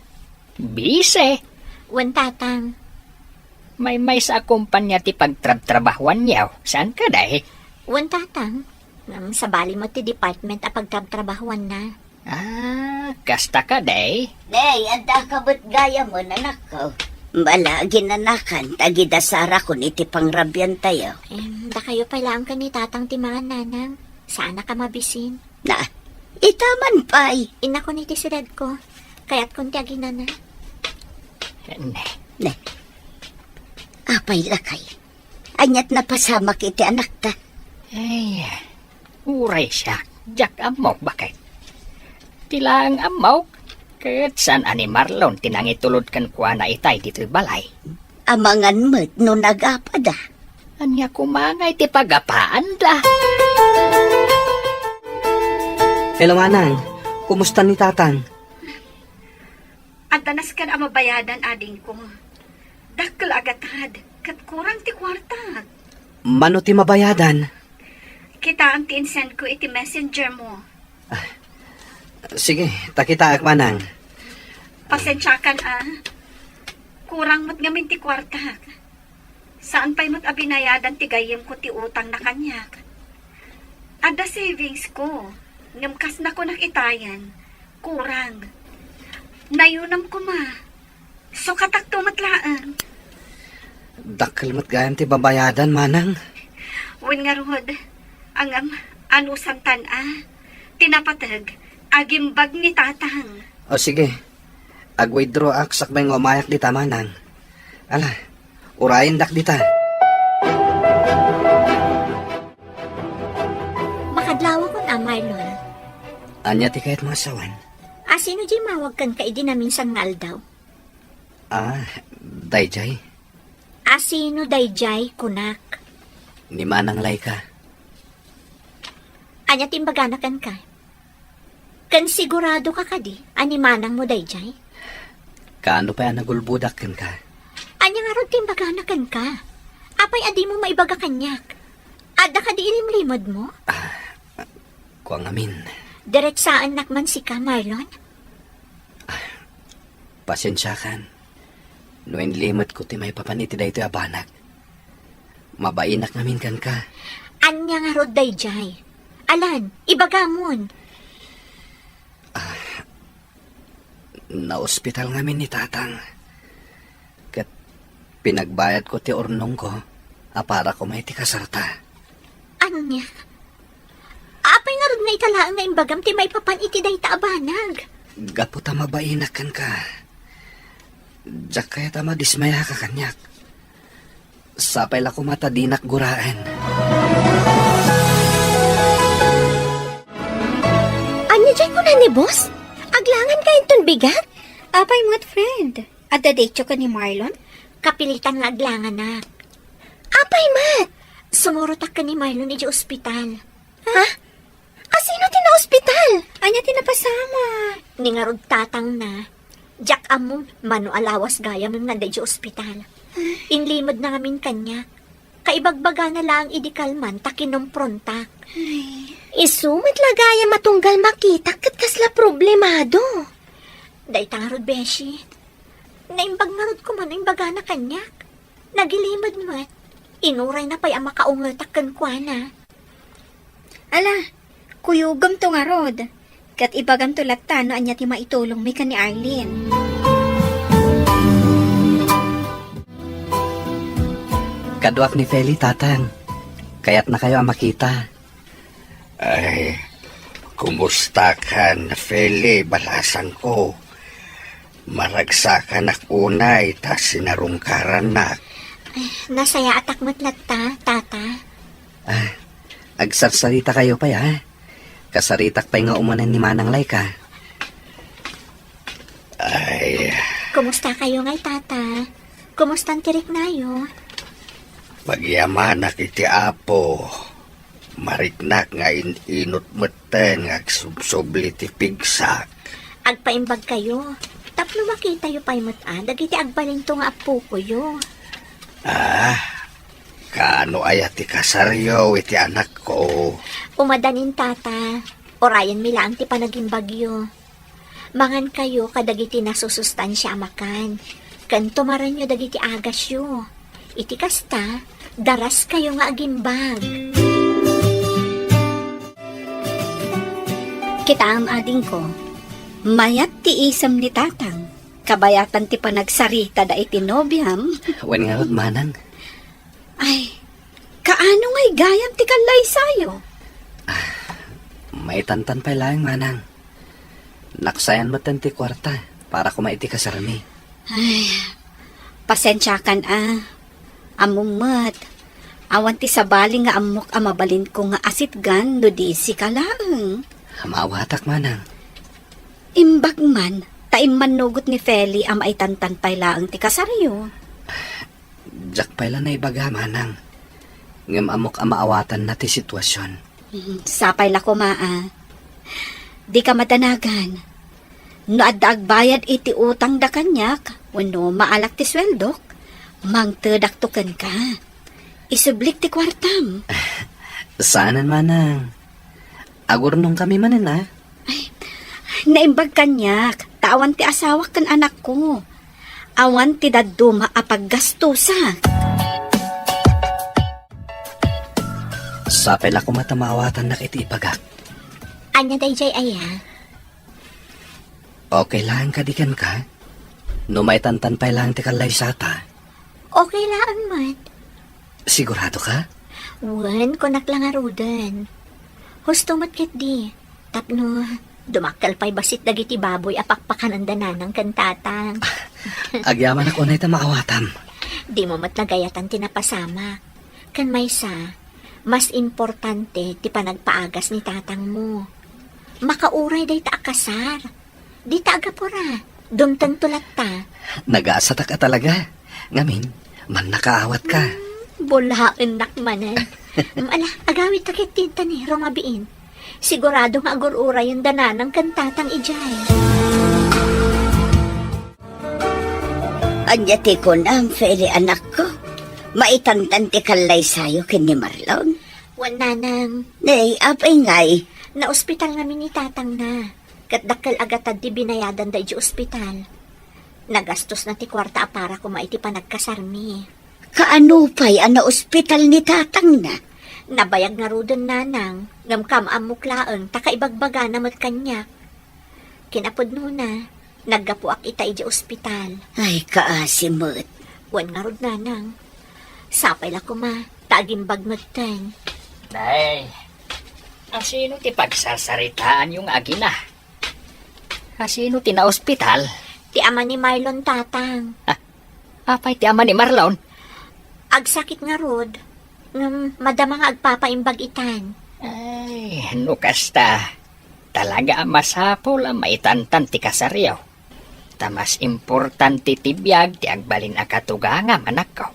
Busy? Wen, tatang. Maymaysa a kumpanya ti pagtrabtrabahuanyo, saan kadi? Wen, tatang. Ngem sabali met ti department a pagtrabtrabahuanna. Ah, kasta kadi? Day, adda ka met gayam, anakko. Bala, ginanakan, ta gidasarakon iti pangrabiantayo. Em, dakayo pay laeng ken ni tatang ti mangan, nanang. Saanak a mabisin. Na, ita man pay. Innakon iti siudadko. Kayatkon ti aginana. Ne. Ne. Apay lakay. Aniat napasamak iti anakta? Ay, uray siak, diak ammok baket. Ti laeng ammok, ket saan a ni Marlon ti nangitulod kenkuana itay ditoy balay. Amangan met no nagapada. Ania koma ngay ti pagapaanda? Hello, manang. Kumusta ni tatang? Adda nasken a mabayadan, adingko. Dakkel a gatad, ket kurang ti kuarta. Mano ti mabayadan? Kitaem ti insend ko iti messenger mo. Ah, sige, ta kitaek, manang. Pasensiakan, a. Kurang met ngamin ti kuartak. Saan pay met a binayadan ti gayyemko ti utangna kaniak. Adda savings ko, ngem kas nakunak itayen, kurang. Nayunam koma. Sukatakto met laeng. Dakkel met gayam ti babayadan, manang. Wen ngarud, ngem, anusantan a, ti napateg, agimbag ni tatang. O, sige. Ag-withdraw ak sakbay nga umayak dita, manang. Ala, urayendak dita. Makadlawakon a, Marlon. Ania ti kayatmo a sawen? A, sino diay mawag kenka idi naminsan nga aldaw? Ah, daydiay. A, sino daydiay, kunak? Ni Manang Laika. Ania ti imbagana kenka? Ken sigurado ka kadi a ni manangmo daydiay? Kaano pay a nagulbodak kenka? Ania ngarud ti imbagana kenka? Apay a dimo maibaga kaniak? Adda kadi ilimlimedmo? Ah, kua ngamin. Diretsaennak man sika, Marlon? Ah, pasensiakan no inlimetko ti maipapan iti daytoy a banag. Mabainak ngamin kenka. Ania ngarud daydiay? Alan, ibagamon. Ah, naospital ngamin ni tatang. Ket pinagbayadko ti urnongko a para koma iti kasarta. Ania? Apay ngarud nga ita laeng nga imbagam ti maipapan iti dayta a banag? Gapu ta mabainak kenka. Diak kayat a madismayaka kaniak. Sapay la koma ta dinak guraen. Ania diay kuna ni boss? Aglangan kayo inton bigat? Apay met, friend? Adda daytoy ken ni Marlon? Kapilitan nga aglanganak. Apay met? Sumurotak ken ni Marlon idiay ospital. Ha? Asino ti naospital? Ania ti napasamak? Ni ngarud tatangna. Diak ammo, mano a lawas gayam nga adda idiay ospital. Inlimedna ngamin kaniak. Kaibagbagana laeng idi kalman ta kinumprontak. Ay. Isu met la gayam a tunggal makitak ket kasla problemado. Dayta ngarud, beshi. Naimbag ngarud koma no imbagana kaniak. Nagilimed met. Inurayna pay a makaungetak kenkuana. Ala, kuyogem to ngarud. Ket ibagamto latta no ania ti maitulongmi ken ni Arlene. Kaduak ni Feli, Tatang. Kayatnakayo a makita. Ay, kumustakan, Feli, balasangko? Maragsakanak unay ta sinarungkarannak. Nasayaatak met latta, Tata. Ah, agsarsarita kayo pay, ha? Kasaritak pay nga umanen ni Manang Laika. Ay. Kumusta kayo ngay, Tata? Kumusta ti riknayo? Pagyamanak iti Apo. Mariknak nga in-inut metten nga agsubsubli ti pigsak. Agpaimbag kayo, tapno makitayo pay met a dagiti agbalinto nga appokoyo. Ah, kaano aya ti kasaryo iti anakko? Umadanin, Tata. Urayenmi laeng ti panagimbagyo. Mangankayo kadagiti nasusustansia a makan, ken tumarenyo dagiti agasyo. Iti kasta, daraskayo nga agimbag. Kitaem, adingko, mayat ti isem ni Tatang. Kabayatan ti panagsaritada iti nobiam. Wen ngarud, Manang. Ay, kaano ngay gayam ti kallaysayo? Maitantan pay laeng, Manang. Naksayan metten ti kuarta para koma iti kasarmi. Ay, pasensiakan a. Ammom met, awan ti sabali nga ammok a mabalinko nga asitgan no di sika laeng. Maawatak, Manang. Imbag man, ta immannugot ni Feli a maitantan pay laeng ti kasaryo. Diak pay la naibaga, Manang. Ngem ammok a maawatanna ti sitwasion. Hmm, sapay la koma a. Dika madanagan. No adda agbayad iti utangda kaniak, wenno maalak ti sueldok, mangtedakto kenka. Isublik ti kuartam. Saanen, Manang. Agurnongkami manen, a? Ay, naimbag kaniak, ta awan ti asawak ken anakko. Awan ti dadduma a paggastusak. Sapay la koma ta maawatannak iti ibagak. Ania daydiay aya? Okay laeng kadi kenka? No maitantan pay laeng ti kallaysata. Okay laeng met. Sigurado ka? Wen, kunak la ngaruden. Husto met ketdi. Tapno, dumakkel pay bassit dagiti baboy a pakpakananda nanang ken tatang. Agyamanak unay ta maawatam. Dimo met nagayatan ti napasamak. Ken maysa, mas importante ti panagpaagas ni tatangmo. Makauray dayta a kasar. Dita agapura, dumtengto latta. Nagasatak a talaga. Ngamin, mannakaawat ka. Hmm, bulaennak manen. Ala, agawidta ketdi ta ni rumabiin. Sigurado nga agur-urayenda nanang ken tatang idiay. Ania ti kunam, Feli, anakko? Maitantan ti kallaysayo ken ni Marlon? Wen, nanang. Nay, apay ngay? Naospital ngamin ni tatangna. Ket dakkel a gatad ti binayadanda idiay ospital. Nagastosna ti kuarta a para koma iti panagkasarmi. Kaano pay a naospital ni tatangna? Nabayag ngaruden, nanang, ngem kaam-ammok laeng ta kaibagbagana met kaniak. Kinapudnona, naggapuak ita idiay ospital. Ay, kaasi met. Wen ngarud, nanang. Sapay la koma, ta agimbag metten. Nay, asino ti pagsarsaritaanyo nga agina? Asino ti naospital? Ti ama ni Marlon, tatang. Ah, apay ti ama ni Marlon? Agsakit ngarud, ngem madama nga agpapaimbag itan. Ay, no kasta, talaga a masapul a maitantan ti kasaryo. Ta mas importante ti biag ti agbalin a katugangam, anakko.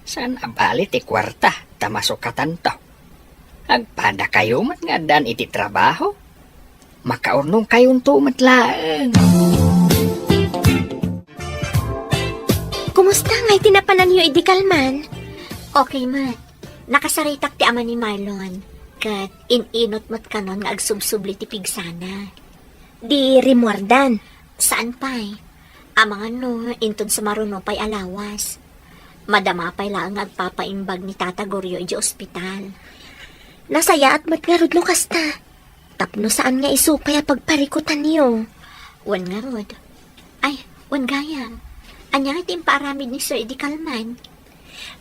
Saan a bali ti kuarta ta masukatanto. Agpadakayo met nga addan iti trabaho. Makaurnongkayonto met laeng. Kumusta ngay ti napananyo idi kalman? Okay met. Nakasaritak ti ama ni Marlon, ket in-inut met kanon nga agsubsubli ti pigsana. Di rimmuardan? Saan pay. Amangan no inton sumaruno pay a lawas. Madama pay laeng nga agpapaimbag ni Tata Goryo idiay ospital. Nasayaat met ngarud no kasta. Tapno saan nga isu pay a pagparikutanyo. Wen ngarud. Ay, wen gayam. Ania nga ti impaaramid ni Sir idi kalman?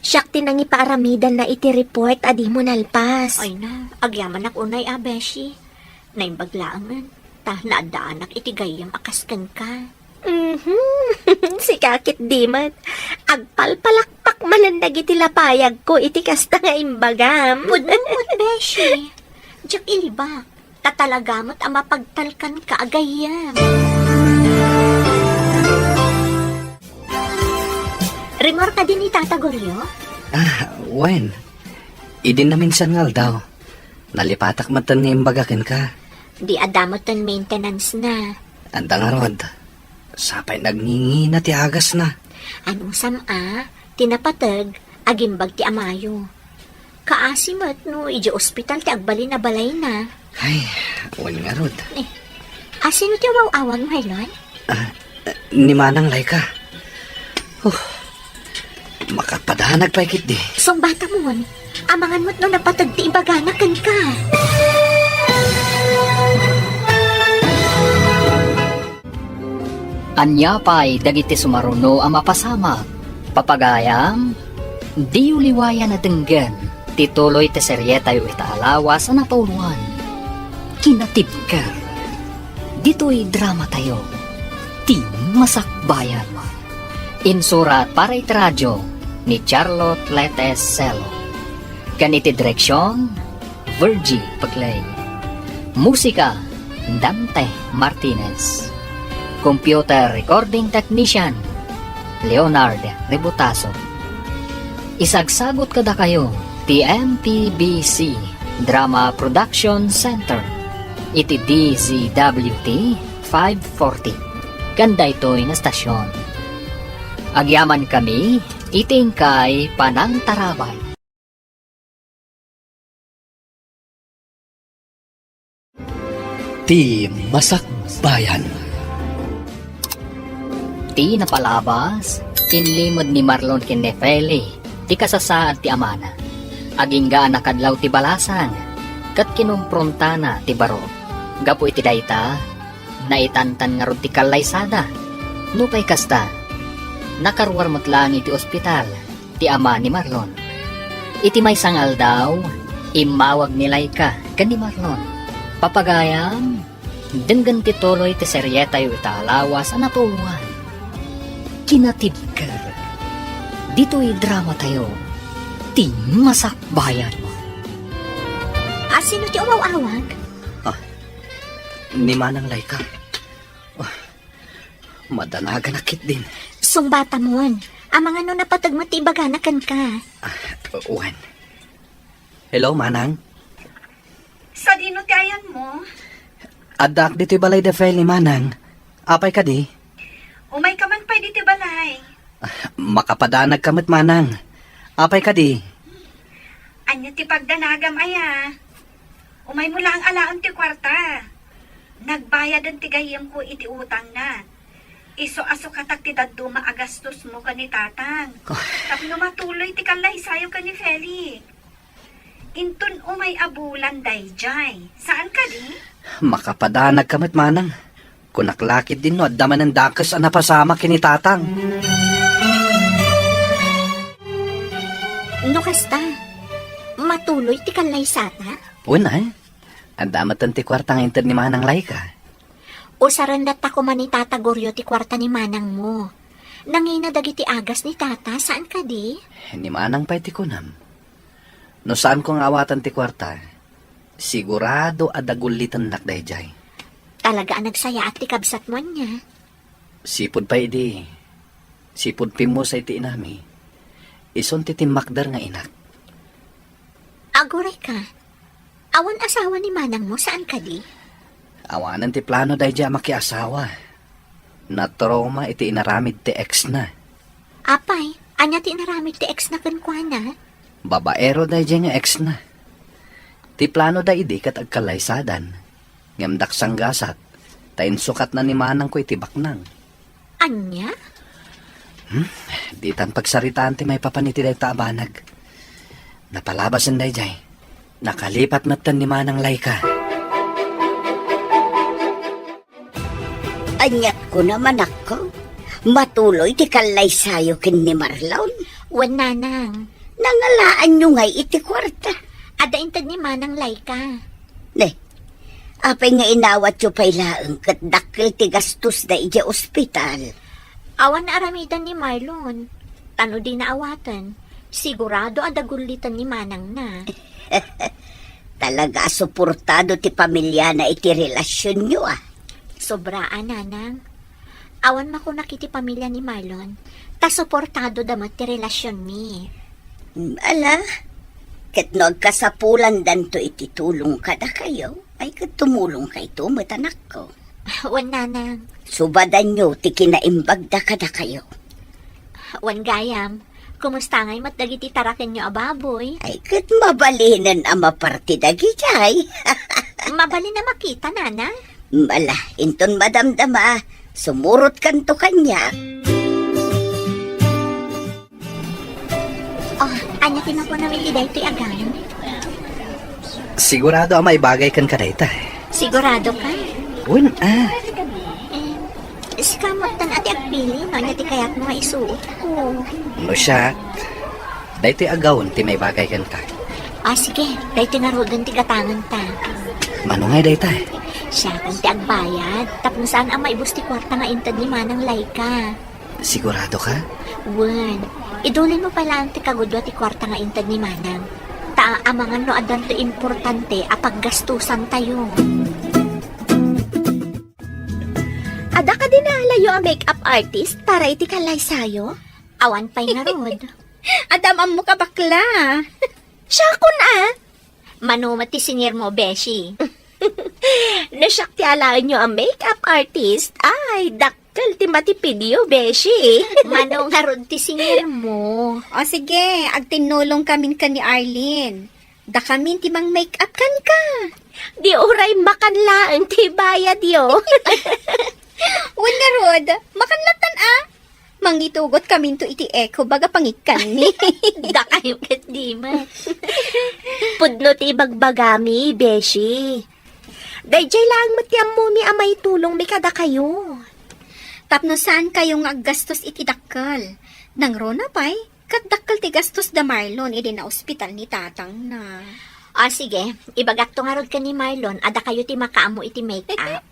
Siak ti nangipaaramidanna iti report a dimo nalpas. Ay na, agyamanak unay a, beshi. Naimbag laengen, ta naaddaanak iti gayyem a kas kenka. Mhm. Sika ketdi met. Agpalpalakpak manen dagiti lapayagko iti kasta nga imbagam. Pudno met, beshi. Diak ilibak. Ta talaga met a mapagtalkanka a gayyem. Rimmuar kadi ni Tata Goryo? Ah, wen. Idi naminsan nga aldaw, nalipatak metten nga imbaga kenka. Di adda metten maintenance na. Adda ngarud. Sapay nagngingina ti agasna. Anusam a, ti napateg, agimbag ti amayo. Kaasi met no idiay ospital ti agbalin a balayna. Ay, wen ngarud. Eh, asino ti awaw-awag, Marlon? Ah, ni Manang Laika. Oh, makapadanag pay ketdi. Sungbatamon, amangan met no napateg ti ibagana kenka. Ania pay dagiti sumaruno a mapasamak? Papagayam, diyo liwayan a denggen ti tuloy ti serietayo ita a lawas a napauluan, Kinatibker. Ditoy dramatayo, Ti Masakbayan. Insurat para iti radio ni Charlotte Letes Celo. Ken iti direksion, Virgie Paclay. Musika, Dante Martinez. Computer recording technician, Leonard Ributaso. Isagsagut kadakayo ti M P B C Drama Production Center iti D Z W T five forty ken daytoy nga stasyon. Agyamankami iti inkay panangtarabay. Ti Masakbayan. Ti napalabas, inlimed ni Marlon ken ni Feli ti kasasaad ti amana. Agingga a nakadlaw ti balasang, ket kinumprontana ti baro. Gapu iti dayta, naitantan ngarud ti kallaysada. Nupay kasta, nakaruar met laeng iti ospital ti ama ni Marlon. Iti maysa nga aldaw, immawag ni Laika ken ni Marlon. Papagayam, denggen ti tuloy ti serietayo ita a lawas a napauluan. Kinatibker. Ditoy dramatayo, Ti Masakbayan. Asino ti umaw-awag? Ah, ni Manang Laika. Ah, madanaganak ketdin. Sungbatamon. Amangan no napateg met ti ibagana kenka. Ah, wen. Hello, Manang. Sadino ti ayanmo? Addaak ditoy balay da Feli, Manang. Apay kadi? Umayka man pay ditoy balay. Ah, makapadanagka met, Manang. Apay kadi? Ania ti pagdanagam aya? Umaymo laeng alaen ti kuarta. Nagbayaden ti gayyemko iti utangna. Isu a sukatak ti dadduma a gastosmo ken ni Tatang. Ah. Tapno matuloy ti kallaysayo ken ni Feli. Inton umay a bulan daydiay. Saan kadi? Makapadanagka met, Manang. Kunak la ketdin no adda manen dakes a napasamak ken ni Tatang. No kasta, matuloy ti kallaysata? Wen, eh. Adda metten ti kuarta nga inted ni Manang Laika. Usaren latta koma ni Tata Goryo ti kuarta ni manangmo. Nangina dagiti agas ni Tata, saan kadi? Ni Manang pay ti kunam. No saanko nga awatan ti kuarta, sigurado a dagullitennak daydiay. Talaga a nagsayaat ti kabsatmo ania? Sipud pay idi, sipud pimmusa iti inami, isun ti timmakder nga inak. Agurayka, awan asawa ni manangmo, saan kadi? Awanen ti plano daydiay a makiasawa. Natrauma iti inaramid ti ex-na. Apay, ania ti inaramid ti ex-na kenkuana? Babaero daydiay nga ex-na. Ti plano da idi ket agkallaysadan. Ngem daksanggasat, ta insukatna ni manangko iti baknang. Ania? Hmm? Ditan pagsaritaan ti maipapan iti dayta a banag. Napalabasen daydiay. Nakalipat metten ni Manang Laika. Aniat kuna, manakko? Matuloy ti kallaysayo ken ni Marlon? Wen, nanang. Nangalaanyo ngay iti kuarta? Adda inted ni Manang Laika. Ne, Apay nga inawatyo pay laeng ket dakkel ti gastos da idiay ospital? Awan aramiden ni Marlon. Tano di naawaten, sigurado a daguliten ni manangna. Talaga a suportado ti pamiliana iti relasionyo, ah. Sobra a, nanang. Awan makunak iti pamilya ni Marlon, ta suportado da met ti relasionmi. Mm, ala, ket no agkasapulandanto iti tulong kadakayo, ay ket tumulongkayto met, anakko. Wen, nanang. Subadanyo ti kinaimbagda kadakayo. Wen, gayam. Kumusta ngay met dagiti tarakenyo a baboy? Ay, ket mabalinen a maparti dagidiay. Mabalin a makita, nanang? Mm, ala, inton madamdama, sumurotkanto kaniak. Oh, ania ti makunam iti daytoy a gown? Sigurado a maibagay kenka dayta. Sigurado ka? Wen, ah. Eh, sika met ti agpili, no ania ti kayatmo nga isuotko. No siak, daytoy a gown ti maibagay kenka. Ah, sige, daytoy ngaruden ti gatangenta. Mano ngay dayta? Siakan ti agbayad, tapno saan a maibus ti kuarta nga inted ni Manang Laika. Sigurado ka? Wen, idulinmo pay laeng ti kagudua ti kuarta nga inted ni Manang. Ta amangan no addanto importante a paggastusantayo. Adda kadi naalayo a makeup artist para iti kallaysayo? Awan pay ngarud. Adda am-ammok a bakla. Siakon a. Mano met ti sinirmo, beshi? No siak ti alaenyo a makeup artist, ay, dakkel ti matipidyo, beshi. Mano ngarud ti sinirmo? O sige, agtinnulongkamin ken ni Arlene. Dakamin ti mang-makeup kenka. Di uray makan laeng ti bayadyo. Wen ngarud, makan lattan a. Mangitugotkaminto iti eco bag a pangikkanmi. Dakayo ket di met. Pudno ti ibagbagami, beshi. Daydiay laeng met ti ammomi a maitulongmi kadakayo. Tapno saankayo nga aggastos iti dakkel. Nangruna pay, ket dakkel ti gastos da Marlon idi naospital ni tatangna. Ah, sige, ibagakto ngarud ken ni Marlon a dakayo ti makaammo iti make-up.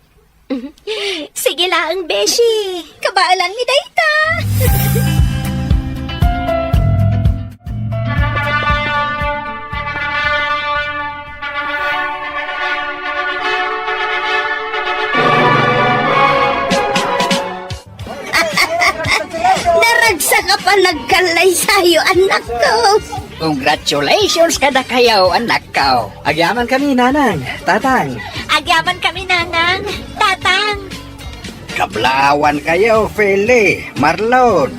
Sige laeng, beshi. Kabaelanmi dayta. Naragsak a panagkallaysayo, anakko. Congratulations kadakayo, anakko. Agyamankami, nanang, tatang. Agyamankami, nanang, tatang. Kablaawankayo, Feli, Marlon.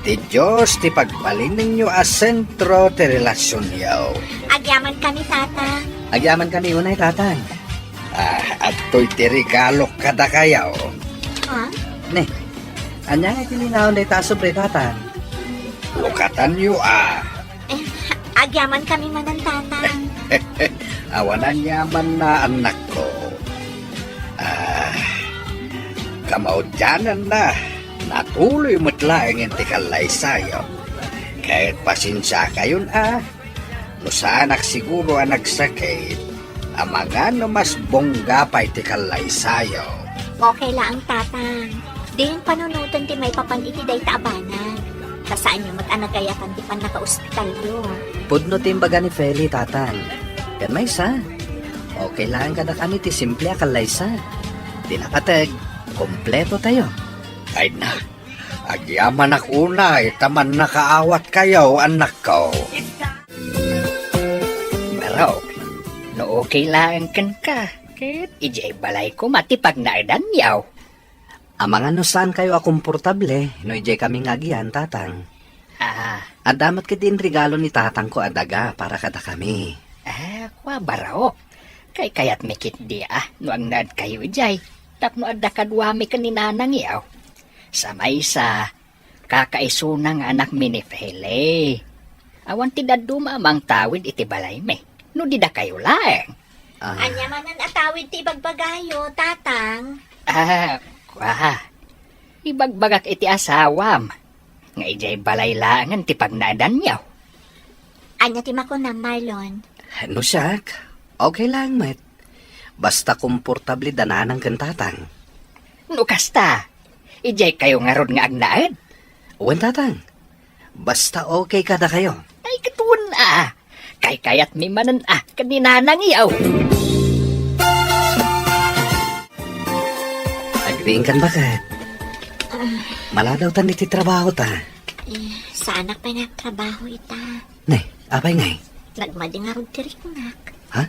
Ti Dios ti pagbalinenyo a sentro ti relasionyo. Agyamankami, tatang. Agyamankami unay, tatang. Ah, adtoy ti regalok kadakayo. Ha? Ne, ania nga ti linaon dayta a sobre, tatang? Lukatanyo a. Eh, agyamankami manen, tatang. Awan aniamanna, annakko. Ah, kamaudiananna, natuloy met laeng ti kallaysayo. Ket pasensiakayon a, no saanak siguro a nagsakit, amangan no mas bongga pay ti kallaysayo. Okay laeng, tatang. Diyon panunoten ti maipapan iti dayta a banag. Ta saanyo met a nagayatan ti pannakaospitalyo. Pudno ti imbaga ni Feli, tatang. Ken maysa, okay laeng kadakami ti simple a kallaysa. Ti napateg, kompletotayo. Ay na, agyamanak unay ta mannakaawatkayo, annakko. Barok, no okay laeng kenka, ket idiay balay koma ti pagnaedanyo. Amangan no saankayo a komportable no idiay kami nga agian, tatang. Ah. Adda met ketdi inregalo ni tatangko a daga para kadakami. Ah, kua, Barok. Kaykayatmi ketdi a no agnaedkayo idiay tapno adda kaduami ken ni nanangyo. Sa maysa, kakaisuna nga anakmi ni Feli. Awan ti dadduma a mangtawid iti balaymi no di dakayo laeng. Ah. Ania manen a tawid ti ibagbagayo, tatang? Ah, kua. Ibagbagak iti asawam nga idiay balay laengen ti pagnaedanyo. Ania ti makunam, Marlon? No siak, okay laeng met. Basta komportable da nanang ken tatang. No kasta, idiay kayo ngarud nga agnaed? Wen, tatang. Basta okay kadakayo. Ay, ket wen a. Kaykayatmi manen a ken ni nanang yaw. Agriingkan, baket. Maladawtan iti trabaho ta. Eh, saanak pay nga agtrabaho ita. Ne, apay ngay? Nagmadi ngarud ti riknak. Ha?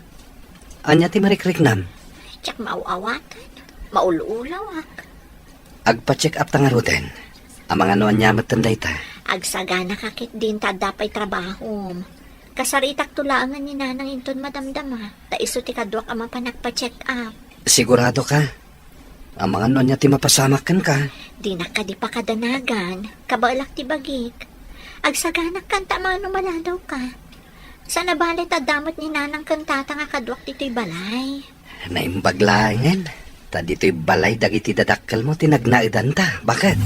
Ania ti marikriknam? Diak maaw-awatan. Maul-ulawak. Agpa-check up ta ngaruden. Amangan no ania metten dayta. Agsagana ka ket din ta adda pay trabahom. Kasaritakto laengen ni nanang inton madamdama, ta isu ti kaduak a mapan agpa-check up. Sigurado ka? Amangan no ania ti mapasamak kenka. Dinak kadi pakadanagan, kabaelak ti bagik. Agsaganak kanta amangan no maladaw ka. Saan a bale ta adda met ni nanang ken tatang a kaduak ditoy balay. Naimbag laengen, ta ditoy balay dagiti dadakkelmo ti nagnaedanta, baket.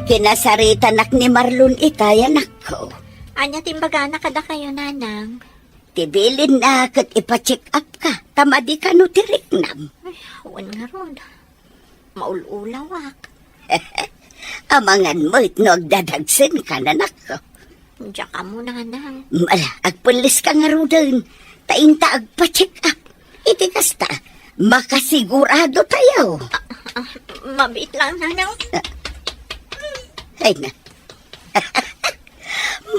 Kinasaritanak ni Marlon itay, anakko. Ania ti imbagana kadakayo, nanang? Ti bilinna ket ipa-check up ka, ta madi kano ti riknam. Ay, wen ngarud. Maul-ulawak. Amangan met no agdadagsen ka, nanakko. Diak ammo, nanang. Ala, agpelles ka ngaruden. Ta inta agpa-check up. Iti kasta, makasigurado tayo. Ah, ah, mabiit lang, nanang. Ay na.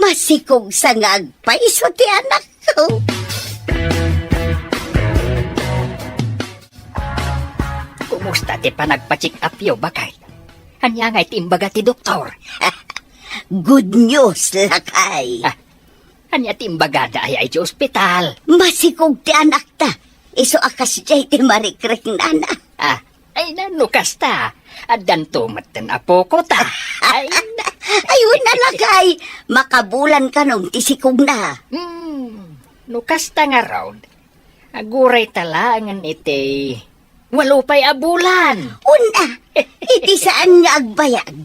Masikog sa nga agpayso ti anakko. Kumusta ti panagpa-check up yo, baket? Ania nga iti imbaga ti doktor? Good news, lakay. Ah, ania ti imbagada aya iti ospital? Masikog ti anakta. Isu a kasdiay ti marikriknana. Ah, ay na, no kasta, addanto metten a poko ta. Ay, na. Ay, wen a, lakay, makabulan kanon ti sikogna. Hmm, no kasta ngarud, aguray ta laengen iti walo pay a bulan. Wen a, iti saan nga agbayag,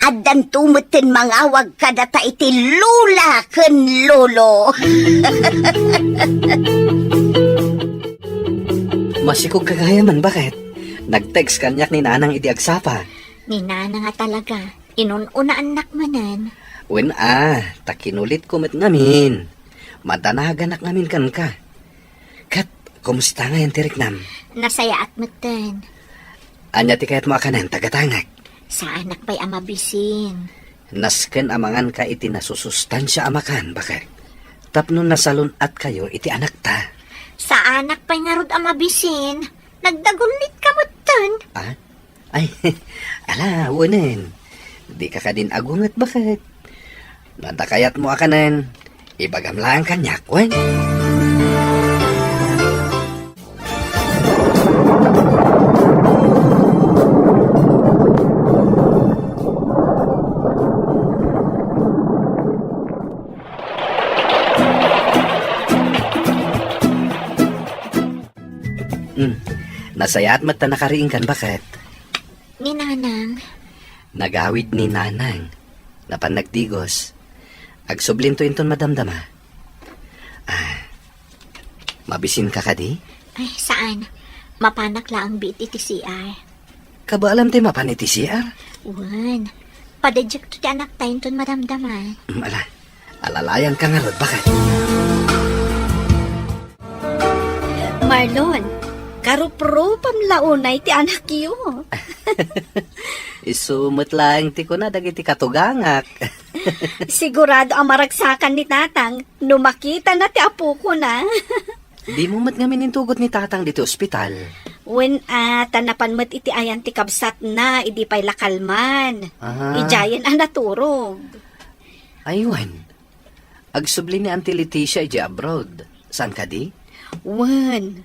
addanto metten mangawag kadata iti lola ken lolo. Masikog ka gayamen, baket? Nag-text kaniak ni nanang idi agsapa. Ni nanang a talaga, inun-unaannak manen. Wen a, ta kinulitko met ngamin. Madanaganak ngamin kenka. Ket, kumusta ngayen ti riknam? Nasayaat metten. Ania ti kayatmo a kanen, tagatangek? Saanak pay a mabisin. Nasken a manganka iti nasusustansia a makan, baket. Tapno nasalun-atkayo iti anakta. Saanak pay ngarud a mabisin. Nagdagullitka metten. Ah? Ay, ala, wenen. Dika kadin agunget, baket. No adda kayatmo a kanen, ibagam laeng kaniak, wen. Hmm. Nasayaat met ta nakariingkan, baket. Ni Nanang. Nagawid ni Nanang. Napan nagdigos. Agsublinto inton madamdama. Ah, mabisinka kadi? Ay, saan. Mapanak laeng biit iti C R. Kabaalam ti mapan iti C R? Wen. Padaydiakto ti anakta inton madamdama. Mm, ala. Alalayangka ngarud, baket. Marlon, karuprupam la unay ti anakyo. Isu met laeng ti kuna dagiti katugangak. Sigurado a maragsakan ni Tatang no makitana ti apokona. Dimo met ngamin intugot ni Tatang ditoy ospital? Wen a, ta napan met iti ayan ti kabsatna idi pay la kalman. Aha. Idiayen a naturog. Ay, wen. Agsubli ni Auntie Leticia idiay abroad. Saan kadi? Wen.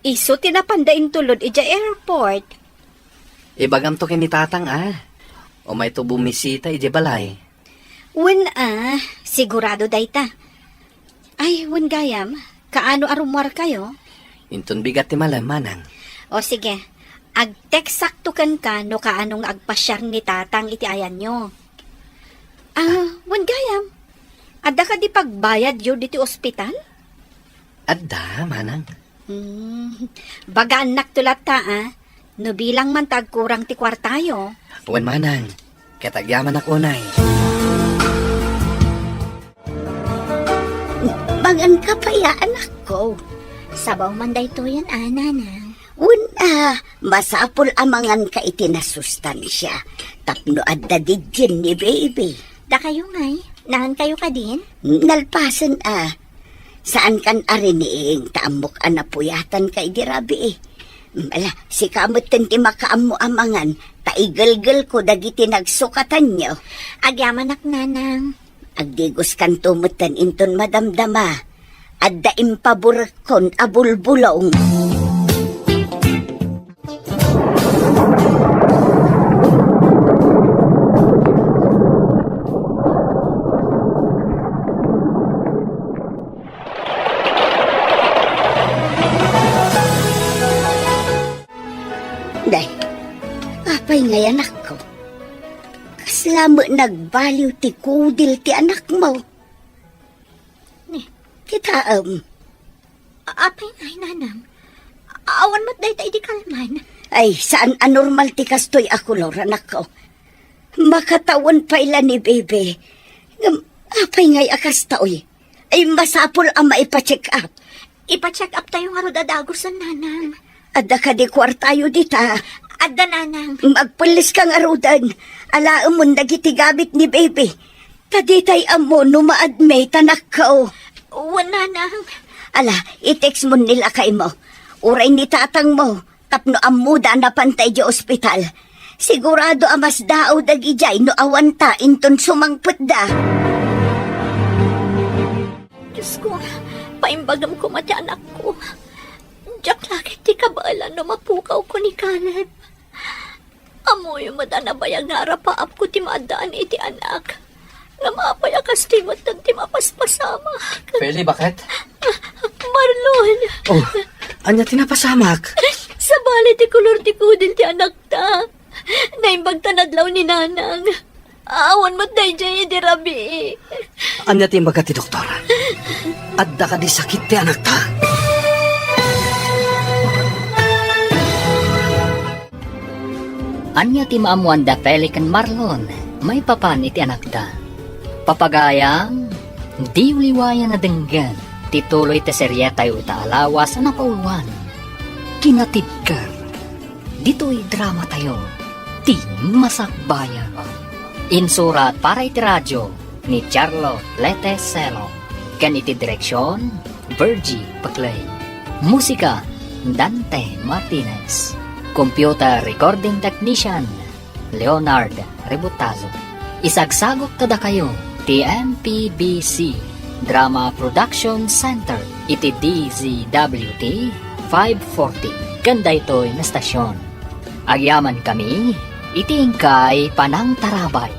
Isu ti napanda intulod idiay airport. Ibagamto ken ni Tatang, a. Umayto bumisita idiay balay. Wen a, sigurado dayta. Ay, wen gayam, kaano a rummuarkayo? Inton bigat ti malem, manang. O sige, agteksakto kenka no kaano nga agpasiar ni Tatang iti ayanyo. Ah, wen gayam, adda kadi pagbayadyo ditoy ospital? Adda, manang. Hmm, bagaannakto latta, a. No bilang man ta agkurang ti kuartayo. Wen, manang. Ket agyamanak unay. Manganka pay a, anakko. Sabaw man daytoyen a, nanang. Wen a, masapul a manganka iti nasustansia tapno adda dijjen ni baby. Dakayo ngay, nangankayo kadin? Nalpasen a. Saankan a riniing ta ammok a napuyatanka idi rabii. Ala, sika metten ti makaammo a mangan, ta igelgelko dagiti nagsukatanyo. Agyamanak, nanang. Agdigoskanto metten inton madamdama. Adda impaburekkon a bulbulong. Day, apay ngay, anakko? Kasla met nagbaliw ti kudil ti anakmo. Ni? Kitaem. A-, apay ngay, nanang? Awan met dayta idi kalman. Ay, saan a normal ti kastoy a kolor, anakko. Makatawen pay la ni baby. Ngem, apay ngay a kastoy? Ay, masapul a maipa-check up. Ipa-check up tayo ngarud a dagusen, nanang. Adda kadi kuartayo dita? Adda, nanang. Agpelleska ngaruden. Alaemon dagiti gamit ni baby. Ta ditay ammo no maadmit, anakko. Wen, nanang. Ala, i-text mon ni lakaymo. Uray ni tatangmo. Tapno ammoda a napanta idiay ospital. Sigurado a masdaaw dagidiay no awanta inton sumangpetda. Diosko, paimbagam koma ti anakko. Diak la ket ti kabaelan no mapukawko ni Caleb. Ammoyo met a nabayag nga arapaapko ti maaddaan iti anak. Ngem apay a kastoy met ti mapaspasamak? Feli, baket? Marlon! Oh, ania ti napasamak? Sabali ti kolor ti kudil ti anakta. Naimbag ta nadlaw ni nanang. Awan met daydiay idi rabii. Ania ti imbaga ti doktor? Adda kadi sakit ti anakta? Ania ti maammoan da Feli ken Marlon maipapan iti anakda? Papagayam, diyo liwayan a denggen ti tuloy ti serietayo ita a lawas a napauluan, Kinatibker. Ditoy dramatayo, ti Masakbayan. Insurat para iti radio ni Charlotte Lete Celo, ken iti direksion, Virgie Paclay. Musika, Dante Martinez. Computer recording technician, Leonard Rebutazo. Isagsagot kadakayo ti M P B C Drama Production Center iti D Z W T five forty ken daytoy nga stasyon. Agyamankami iti inkay panangtarabay.